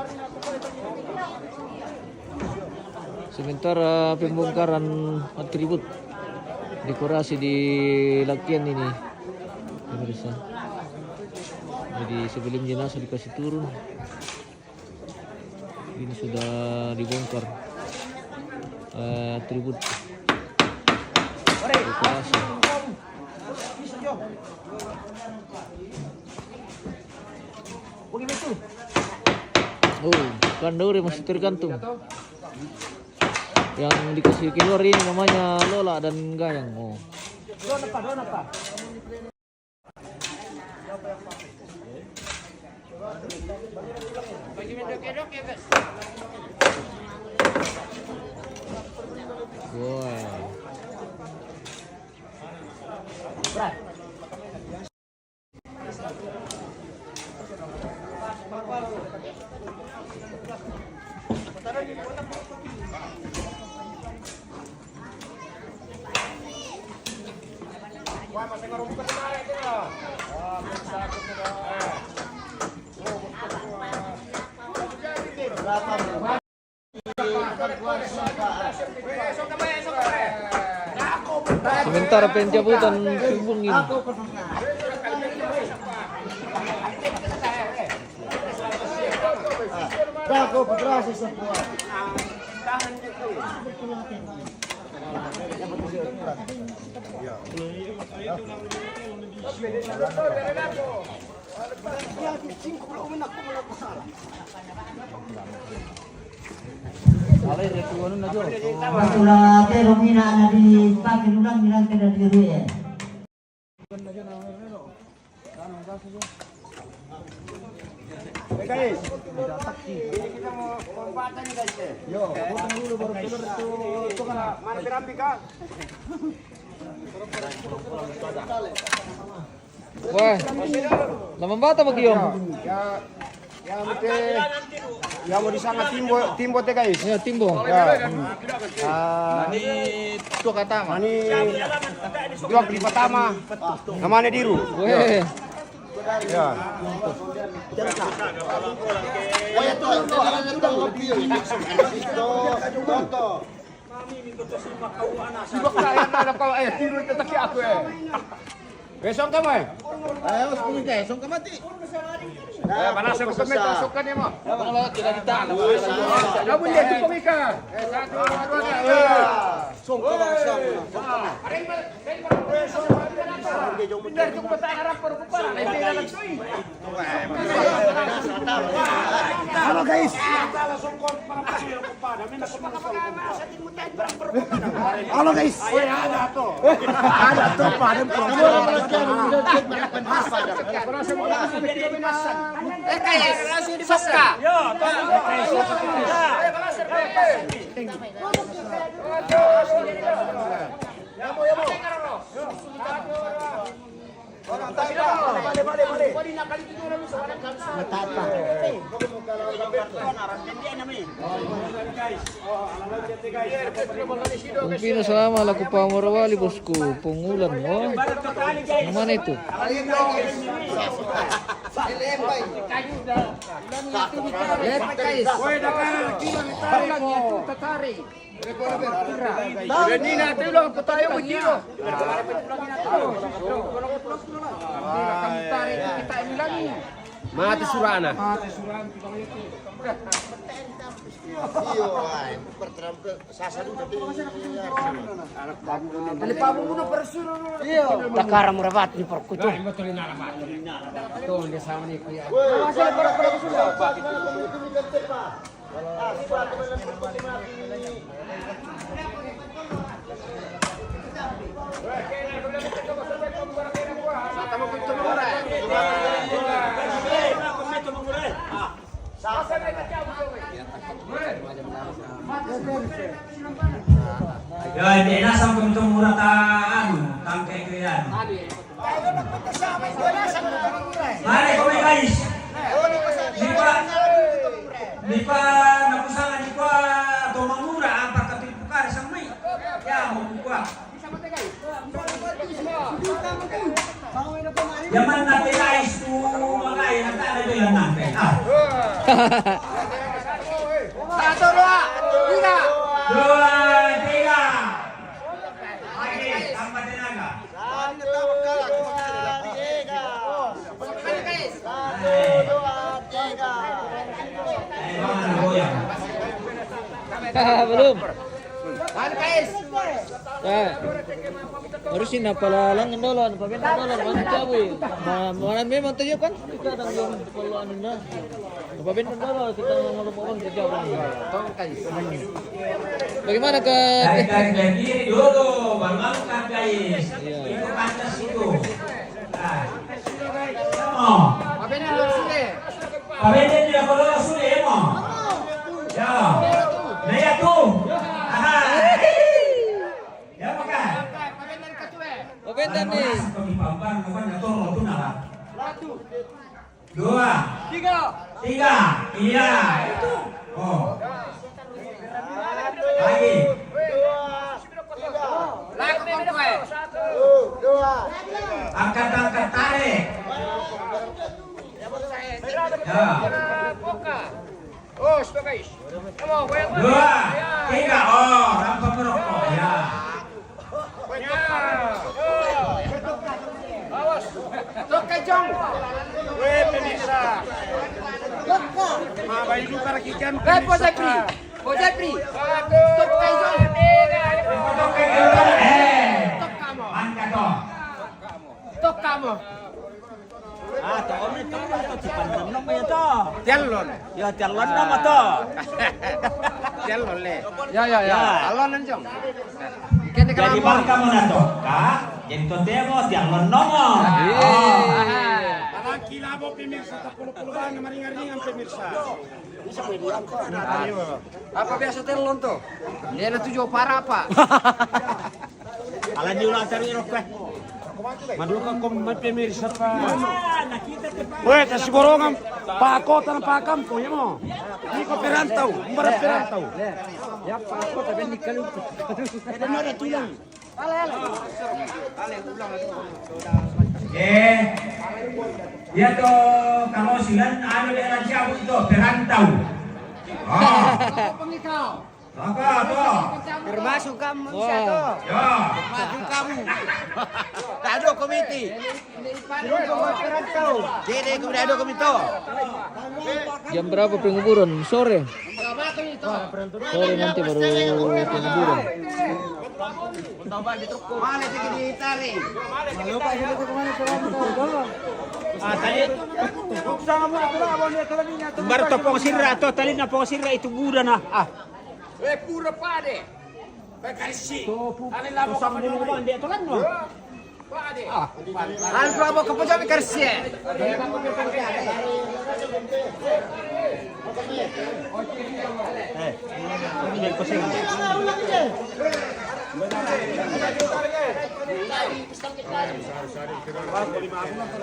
Sementara pembongkaran atribut dekorasi di Lakian ini, pemirsa. Jadi sebelum jenazah dikasih turun, ini sudah dibongkar, eh, atribut dekorasi. Oh, kan Daure masih tergantung. Yang dikasih keluar ini namanya Lola dan Gayang. Oh. Wah. Sementara pencabutan subung ini. Bago, padrasi sa buwan. Matula terong ina na di pake lulang, bilang kena di rue. Guys, ini kita mau pembuatan nih, guys. Yo, potong dulu baru keluar itu. Mana berambik, Kak? Wah, lamang bata bagi, Om. Ya, ya, mete, ya, mau di sana timbo, timbo te, guys. Ya, timbo. Ya. Ah, ini tua katama. Ini tua kali pertama. Namanya Diru. Weh. Ya. Wah, ya, tuh, tuh, tuh, tuh, tuh. Iba kaya na anak ko, eh, tiru ito taki ako, eh. Besong ka mo, eh. Ayo, sepuluh ka, besong ka mati. Eh, mana sa ko kami, tasok ka niya mo. Wala, kita di tana. Kamu dia, cukup ika. Eh, satu, dua, tiga. Song ka, song ka. Hindi ko pa tayo harap, pero ko pa, ay, hindi na nagsuy. Halo, guys. Halo, guys. Ada to, pada. Kung pino salama la ku pamura wali, bosku, pungulan, oh. Yang mana itu? Ini nanti ulang petayo begini. Mati surana. Iyo, ay, pertama ke sasa dulu, tapi takara murabat di perkutu. Tuh, dia sama nih, kuya. Ya, ini nasang pemtong murata anu, tangke ke anu. Mare, kome, guys. Nipa, nipa nakusanga nipa to mangura ampa kapipukare samai. Ya, mau kukuha. Yaman na te, guys, tu Satu, dua, tiga. Dua, tiga. Lagi, tambah tenaga. Satu, dua, tiga. Satu, dua, tiga. Eh, mana goyang? Belum. Mana, guys? Eh. Harus ini apa lalang dulu, apa bentang dulu, mana tahu. Ma-, mana memang tuh kan? Kita ada yang perlu anu nah. Apa bentang dulu, kita mau ngomong kerja apa? Bagaimana ke Tarik-tarik dari diri dulu, baru angkat, guys. Iya. Itu pantas itu. Nah. Mo. Pabenden dia kalau sudah, ya, mo. Ya. Nah, ya, tuh. Aha. Ya, makan. Pabenden nih. Kalau di Pampang, kapan nggak tahu, tuh, nah. Dua. Tiga. Tiga. Iya, itu. Oh. Lagi. Lakukan kue. Angkat, angkat, tarik. Ya. Buka. Oh, sudah, guys. Come on, goyang. Dua, tiga. Oh, tanpa merokok. Ya. Toka, Jong. Weh, pemirsa. Ma, bayu duka lagi kan. Weh, Po Jepri. Po Jepri. Toka, Jong. Toka mo. Angkat, toh. Toka mo. Ah, to, omi to, to, to, cipan nom ya to. Tiallon. Ya, tiallon nom to. Tiallon le. Ya, ya, ya. Ya. Allon anjong. Kene jadi kalau bang kamu na toka, jadi to temo tiallon nom. Iya. Oh. Anak kilabo pemirsa, tak puluh-puluh bang, maringan-ringan pemirsa. Apa biasa tiallon to? Dia na tujuh para apa? Ala ni ulang taruh rokok. Maduka ko mai pemirsa pa. Weh, tasi borongan. Pako tanah pakam ko ya mo. Ini ko perantau, umbar perantau. Ya pako tapi ini kalau. Ada tulang. Eh, ya to, kalau silan anu dia lagi aku itu perantau. Ah. Apa to? Termasuk kamu bisa to. Ya. Termasuk kamu. Tak ada komiti. Jadi kamu tak ada komiti. Jam berapa penguburan? Sore. Sore nanti baru penguburan. Mana sih di Itali? Ah, tadi. Baru topong sirra to, tali na pong sirra itu buda na. Ah. Eh, pura pade. Pe karsi. Topu. Ale labo to sambung kapano. Bang, dia to lan no. Pade. Ah. Al bravo, kapo jabi karsi. Eh. Ini kosong.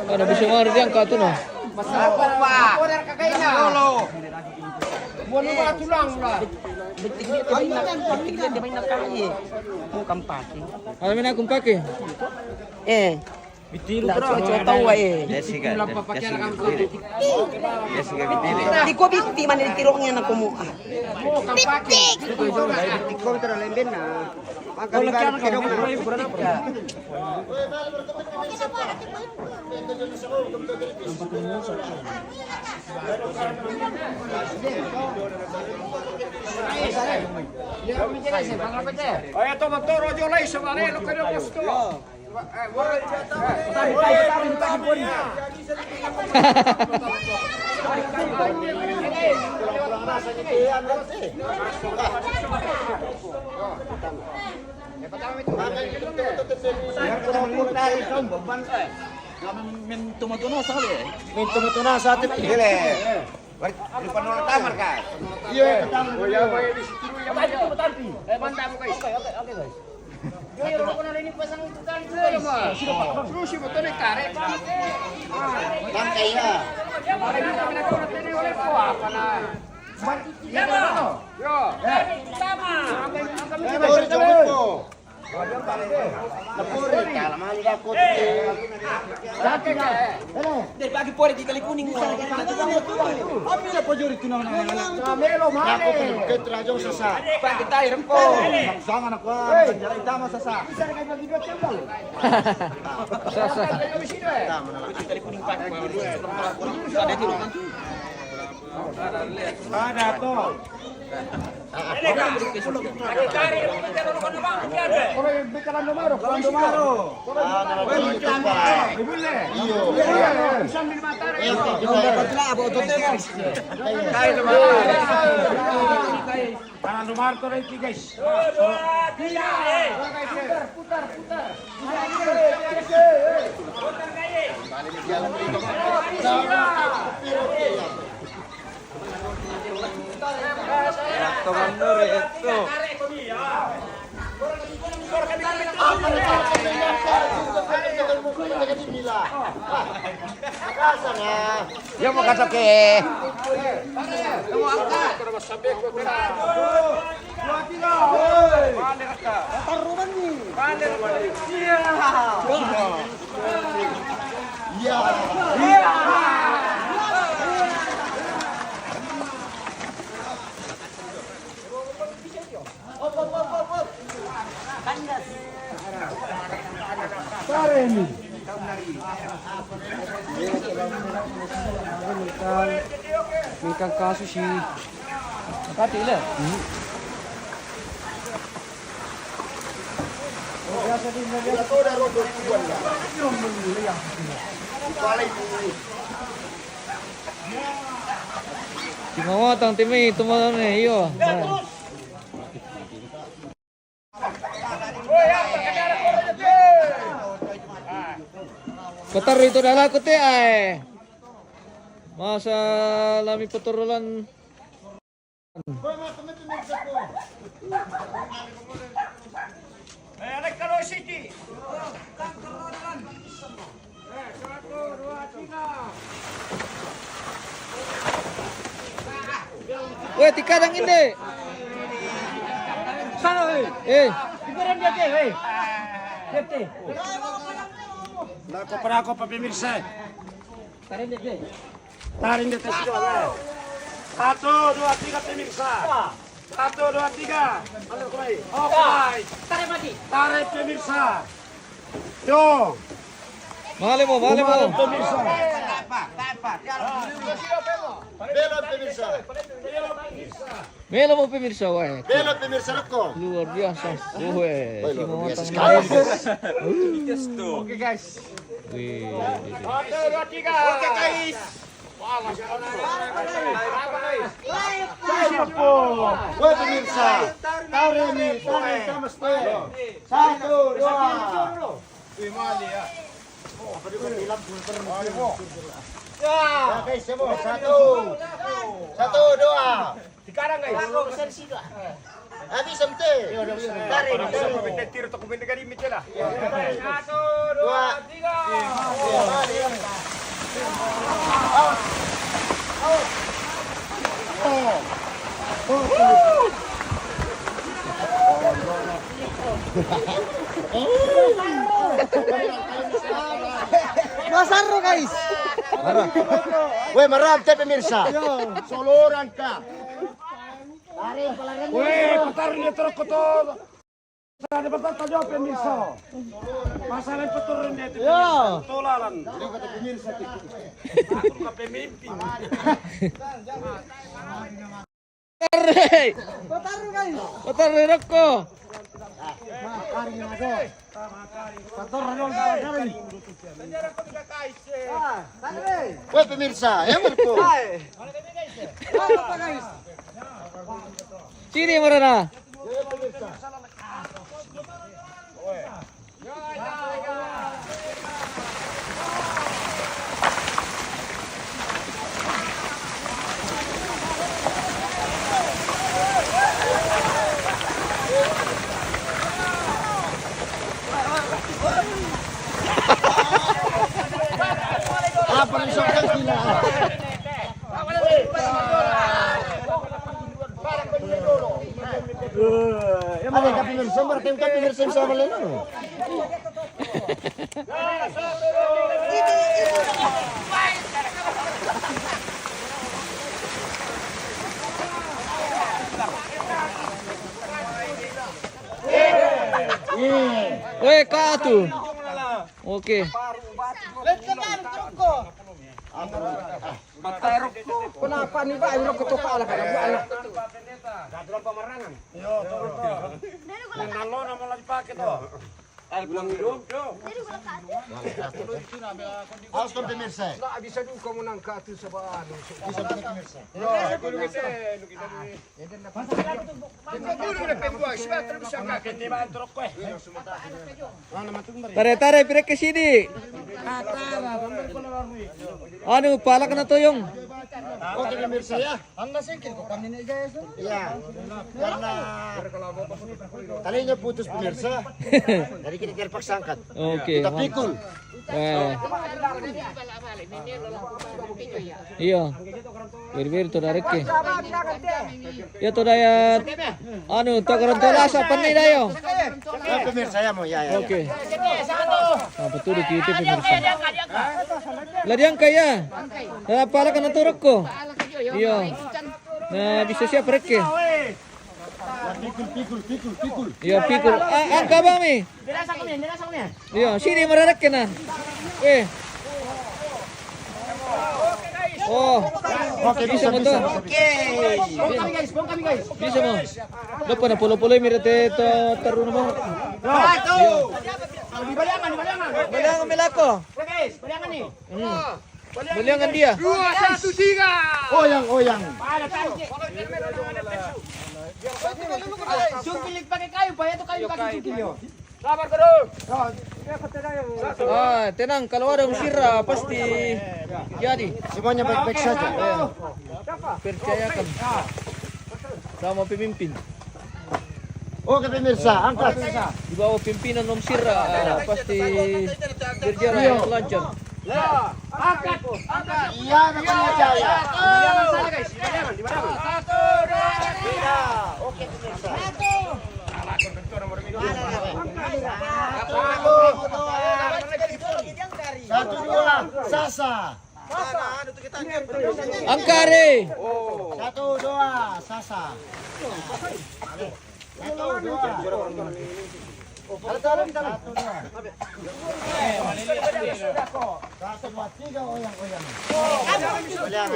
Ano bisa mari diangkat tu no? Apa, Pak? Buat apa tulang lah? Betik dia, dia main nak, betik dia, dia main nak kali. Mau kampaki. Kalau main aku pakai. Eh. Bitilu. Nah, terus. Coba tahu, eh. Jessica, Jessica Bitilu. Jessica Bitilu. Di ko biti mana ditiroknya nak komo. Ah. Mau kampaki. Bitilu. Bitilu terlalu lembena. Maka di balik kedong na. Oya, toma toro yo lai sabare lo que no gustó. Mintu matuna sa te. Dile. Lupa nol tamar ka. Iya. Oya, oya, di situ ya. Mantap, guys. Oke, oke, oke, guys. Yo, yo, lo ko na ini pasang itu tali. Sudah, Pak. Terus si motor naik karet, Pak. Tangkai ya. Apa na? Yo. Sama. Apa ini? Dari pagi pore di Kali Kuning. Apa yang kau juri tu nama? Aku pergi ke Raja Sasa. Pakai tai rempong. Sama nak kuat. Jalan utama Sasa. Sasa. Ada tu. Kanan Dumar to, guys. Teman itu. Dia mau kata ke. Mingkang, mingkang kasus si Kati le. Timawa tang timi, tumawa ni, iyo. Petar itu dah laku te ai. Masa lami peturulan. Weh, tika dang inde. Sana, weh. Eh. Ibaran dia, weh. Tete. Nako para ko pemirsa. Tarik dia, weh. Tarik dia, tes dua, weh. Satu, dua, tiga, pemirsa. Satu, dua, tiga. Ambil kembali. Oh, kembali. Tarik lagi. Tarik, pemirsa. Yo. Male mo, male mo. Kembali, pemirsa. Belok, pemirsa. Belok, pemirsa. Melo mo pemirsa, weh. Belok, pemirsa, rokok. Luar biasa. Weh, luar biasa sekali. Oke, guys. Wih. Satu, dua, tiga. Oke, guys. Woi, pemirsa, tarik nih, tarik sama setir. Satu, dua. Wih, mali ya. Ya, guys, semua. Satu. Satu, dua. Sekarang, guys. Habis, M T. Tarik. Tiro, toko, pwede ka rin, Michela. Satu, dua, tiga. Masarro, guys. Marah. Weh, marah, te pemirsa. Soloran ka. Weh, patar dia terus kotor. Sa, di ba tayo, pemirsa? Pasalan pa to rin dito. Yo. Tulalan. Ako ka pemimpin. Pare! Patar, guys. Patar, Rocco. Patar, Rocco. Patar, Rocco. Ah, patar, eh. Weh, pemirsa, ya, Marco. Hai. Apa, guys? Sini, Marana. Apa yang sok sila? Ada tapi mersem, berarti tapi mersem sama leno. Weh, katu. Oke. Kenapa ni, Pak? Rokok tu, Pak, lah, kalau buat lah. Awas kon pemirsa. Nggak bisa juga menangkap tu sebab anu. Bisa juga pemirsa. Tare, tare, pire ke sini. Anu, pala kena toyong. Oke, pemirsa ya. Anda singkir kok kami ni, guys. Iya. Karena talinya putus, pemirsa. Jadi kita terpaksa angkat. Oke, kita pikul. Eh. Iya. Beri-beri tu dari ke. Ya tu daya. Anu, tak orang tu lah siapa ni dah yo. Ya, pemirsa ya mau ya, ya. Oke. Apa tu di kita, pemirsa? Lah diangkat ya. Lah pala kena turuk ko. Iya. Nah, bisa siap reke. Pikul, pikul, pikul, pikul. Iya, pikul. Ah, angka bang mi. Iya, sini mererek kenan. Eh. Oh. Oke, bisa, bisa, bisa, bisa. Oke. Bisa mo. Dapat na polo-polo mi rete to terus mo. Satu. Di bayangan, di bayangan. Bayangan melako. Guys, bayangan ni. Hmm. Baliangan dia. Dua, satu, tiga. Oyang, oyang. Sungkil pakai kayu, Pak, itu kayu kaki sungkil yo. Sabar terus. Ah, tenang, kalau ada musira pasti jadi. Semuanya baik-baik saja. Percayakan sama pemimpin. Oke, pemirsa, angkat. Di bawah pimpinan Om Sira, pasti berjalan lancar. Ya, angkat, angkat. Iya, namanya jaya. Di mana, guys? Di mana? Di mana? Iya. Oke, pemirsa. Satu, dua, sasa. Angkare. Satu, dua, sasa. Satu, dua. Satu, dua. Satu, dua, tiga, oyang, oyang.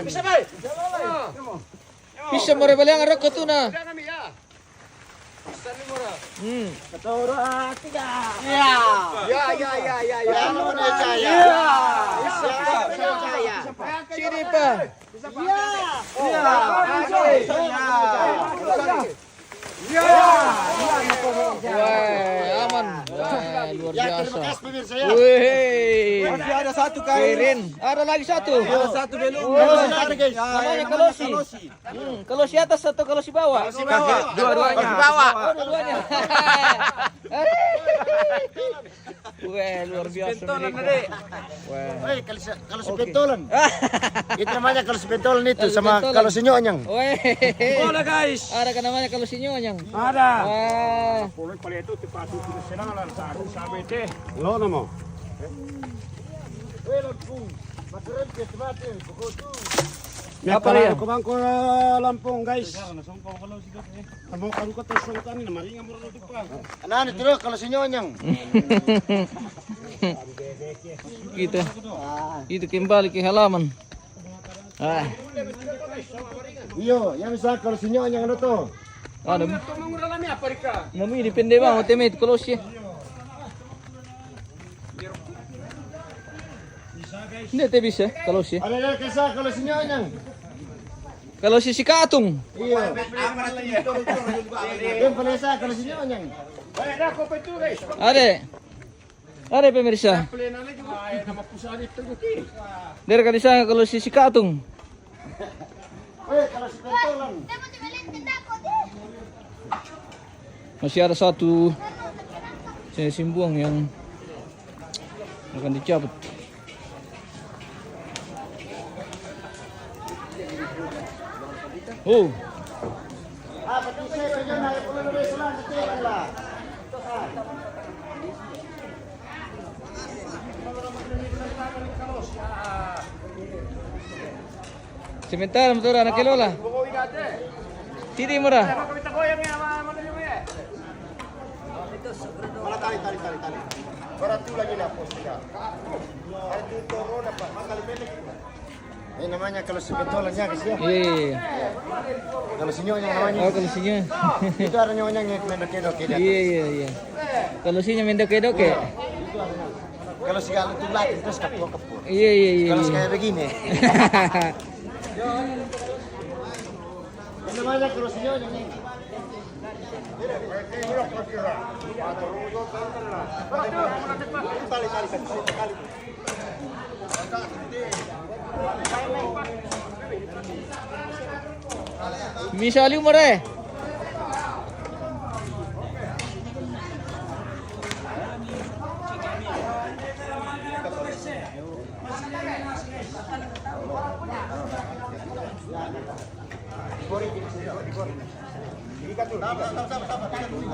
Bisa, Bay. Bisa mo re baliangan roko tu na. Hmm. Satu, dua, tiga. Ya. Ya, ya, ya, ya, ya. Yang mana saya? Ya. Siapa yang saya? Sini, Pak. Ya. Ya. Ya. Wah, aman. Wah, luar biasa. Ya, terima kasih, pemirsa, ya. Wih. Masih ada satu kali. Keren. Ada lagi satu. Ada satu belum. Oh, ada, guys. Ya, namanya Kalosi. Kalosi. Hmm, Kalosi atas atau Kalosi bawah? Kalosi bawah. Dua-duanya. Kalosi bawah. Oh, dua-duanya. Weh, luar biasa. Pentolan, mereka. Dek. Weh. Hei, kalau se-, kalau sepentolan. Itu namanya kalau sepentolan itu. Kalau sama sepentolan. Kalau senyonyang. Weh. Boleh, guys. Ada kan namanya kalau senyonyang? Ada. Wah. Boleh, kalau itu tepat itu senalan, satu sampai deh. Lo nama? Weh, Lampung. Makerempes mati, pokok tu. Apa ya? Ko bangko Lampung, guys. Kamu kalu kata songkani na maringa murah tu pa. Anak ni terus kalau senyonyang. Kita. Itu kembali ke halaman. Ah. Iyo, ya bisa kalau senyonyang ada tu. Ada. Nami depende bang, oteme itu kalau si. Nde te bisa, kalau si. Ada, ada, kesa, kalau si nyonyang. Kalau si, si katung. Iya. Yang paling sa, kalau si nyonyang. Ada. Ada, pemirsa. Dari kali saya kalau si, si katung. Eh, kalau si pentolan. Masih ada satu saya simbuang yang akan dicabut. Oh. Sementara motor anak kelola. Sini murah. Ini namanya kalau si Betul aja, guys, ya. Iya, iya, iya. Kalau si Nyonya namanya. Oh, kalau si Nyonya. Itu ada Nyonya yang main doke-doke dia. Iya, iya, iya. Kalau si Nyonya main doke-doke. Kalau si Galuh itu latih terus kapur-kapur. Iya, iya, iya, kalau iya. Kayak begini. Ini namanya kalau si Nyonya nih. Tali, tali, tali, tali. Misali mare.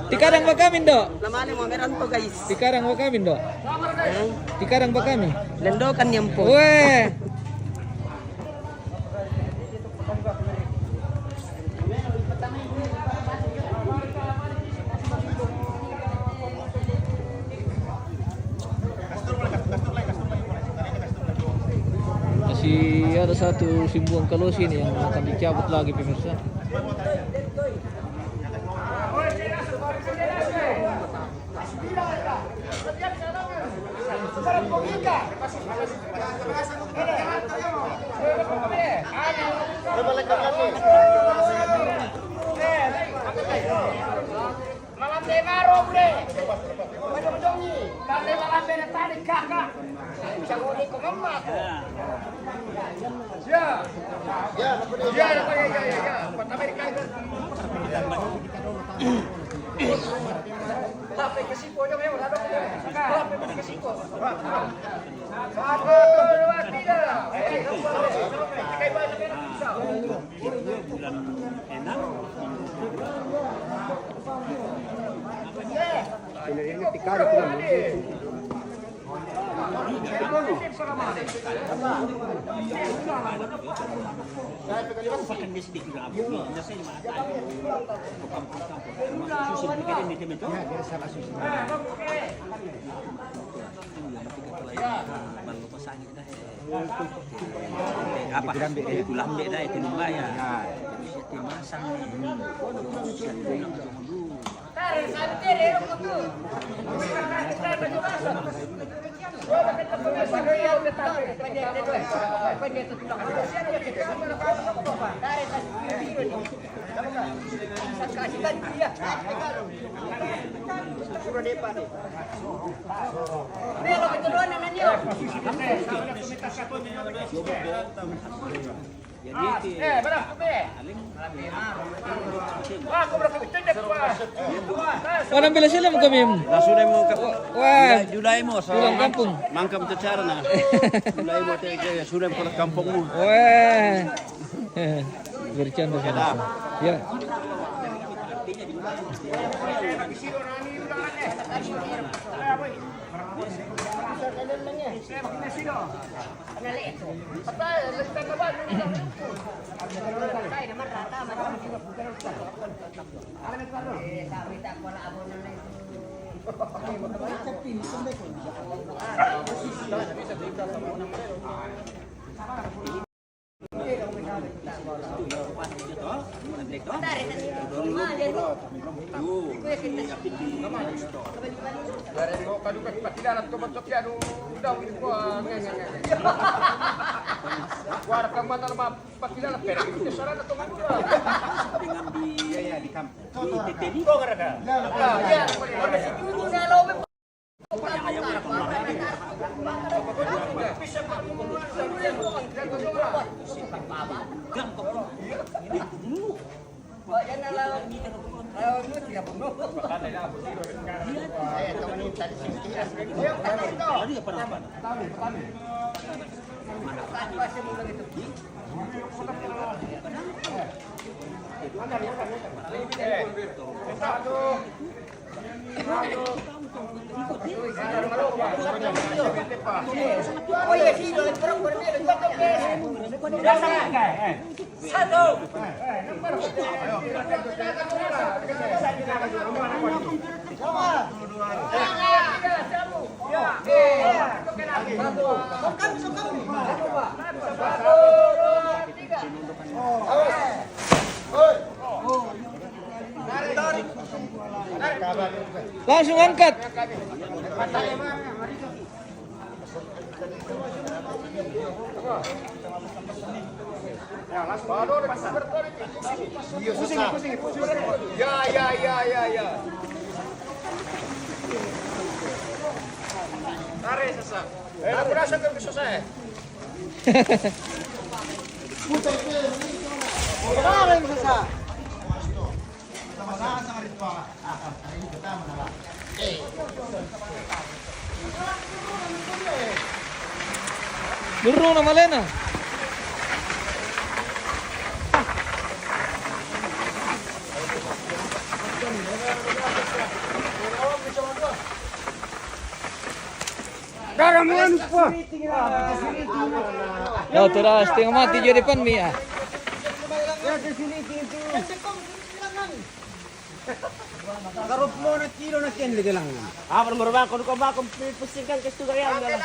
Tikadang ba kami, Indo? Lamani mo, meron to, guys. Tikadang ba kami, Indo? Eh? Tikadang ba kami? Landokan niyan po. Weh. Masih ada satu simbuang kalosi ini yang akan dicabut lagi, pemirsa. Malambe maro, bre. Waduh, jongi. Tale malambe na tali, kaka. Bisa ngoni ko mama ko. Ya. Ya, ya, ya, ya, ya. Pertama di kaki. Tapi ke situ aja, ya, udah dong. Tapi ke situ. Satu, dua, tiga. Eh, kayak banyak, ya. Bulan enam. Apa? Itu lambe dah, itu nambah ya. Terus ya, timasang nih. Terus ya, timasang dulu. Wala pila sila mo kami. Nasudah mo ka. Wah. Julai mo sa. Pulang kampung. Mangkam tu cara na. Julai mo te, sudah mo pulang kampung mo. Wah. Bercanda saja. Ya. Langsung angkat. Ya, ya, ya, ya, ya. Tarik, Sasa. Eh, aku rasa ke susah, eh. Tarik, Sasa. Durung na malena. Darah mo, ano pa? Ya, terus tengah mati jadi pan mi, ah. Karop mo na kilo na ken lagi lang. Ah, pero marabang ko, ko ba, kung pusing kang kastugayan na lang.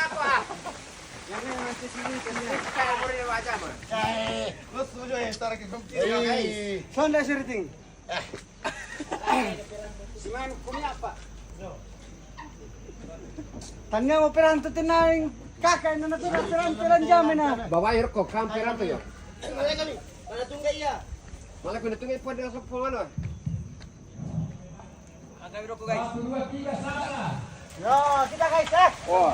Ay, gusto nyo eh, tara kayo. Ay. Sonda siriting. Siman, kumiya pa. Tanya mo, peranto tinaring kaka, na natura, peranto lang jamin na. Babae ko, kam peranto yo. Malay kami, panatunggay iya. Malay ko natunggay po, dala sa pumalo. Ang kami ko, guys. Ya, kita, guys, eh. Oh.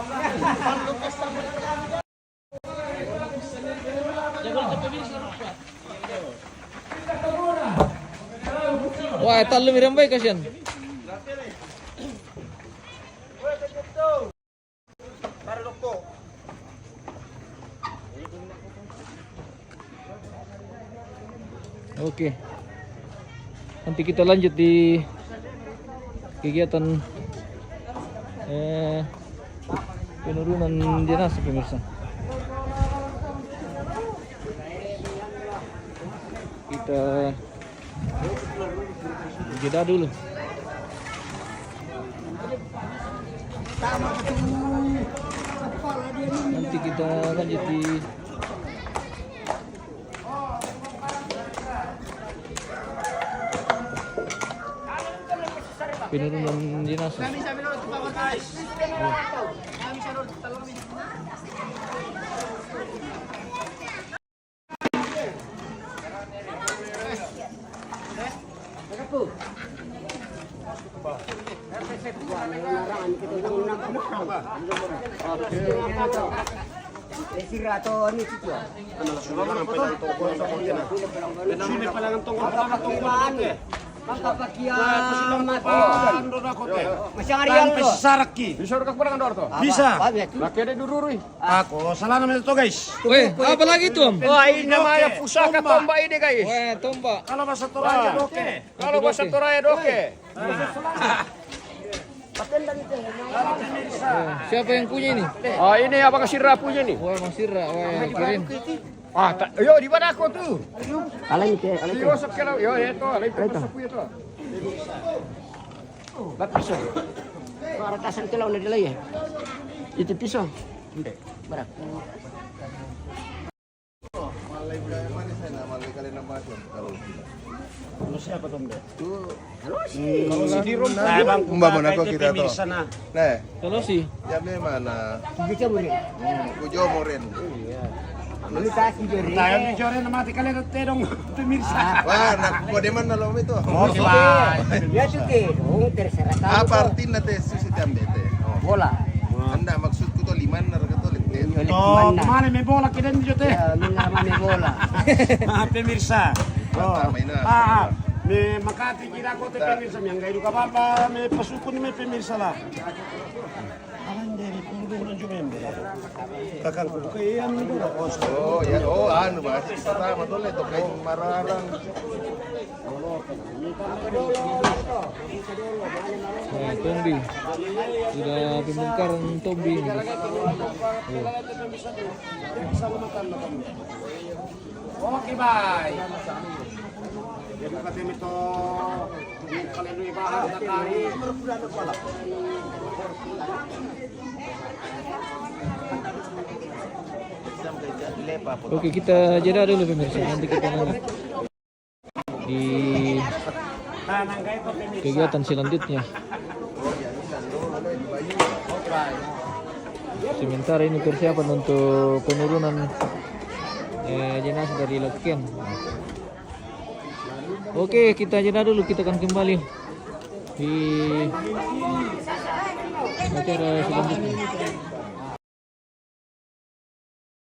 Wah, tallu mi rembay kasian. Oke. Nanti kita lanjut di kegiatan, eh, penurunan jenazah, pemirsa. Kita jeda dulu. Nanti kita lanjut di penurunan jenazah. Bisa. Bisa. Laki ada dururi. Ako, salana mi to, guys. Weh, apa lagi itu, Om? Wah, ini namanya pusaka tombak ini, guys. Weh, tombak. Kalau bahasa Toraja, doke. Kalau bahasa Toraja, doke. Siapa yang punya ini? Ah, ini Abang Sirra punya nih. Wah, Abang Sirra. Wah, kirim. Ah, tak, yo, di mana aku tuh? Alai ke, alai ke. Yo, itu, alai itu. Bat pisau. Para tasan ke lawan dia lagi. Itu pisau. Berat. Kalau siapa tuh, Mbak? Kalau si Dirum, Mbak, mana kok kita tuh? Sana. Nah. Kalau si. Ya, mana? Kujo Morin. Hmm, Kujo Morin. Iya. Lu tak Kujo Morin. Tayo ni Joren na mati kali na tedong pemirsa. Wah, nak kode mana lo itu? Oh, ya, itu ke, oh, terserah kamu. Apa artinya teh susi tambe teh? Bola. Anda maksudku tuh liman na kata lete. To, mana me bola kiden di jote? Ya, mina mana bola. Ah, pemirsa. Ah, me makati kira ko te pemirsa, mi anggai duka baba, me pasukun me pemirsa lah. Alang dari punggung na jumembe. Kakang kudu kaya anu dulu. Oh, ya, oh, anu, Mas. Pertama tuh le, to kain mararang. Nah, tombi. Sudah pembongkaran tombi ini. Tuh. Oke, bye. Jadi, katanya itu, kalau lu bahas, Oke, kita jeda dulu, pemirsa. Nanti kita lanjut di kegiatan selanjutnya. Sementara ini persiapan untuk penurunan eh, jenazah dari Laut Ken. Oke, kita jeda dulu, kita akan kembali di acara selanjutnya.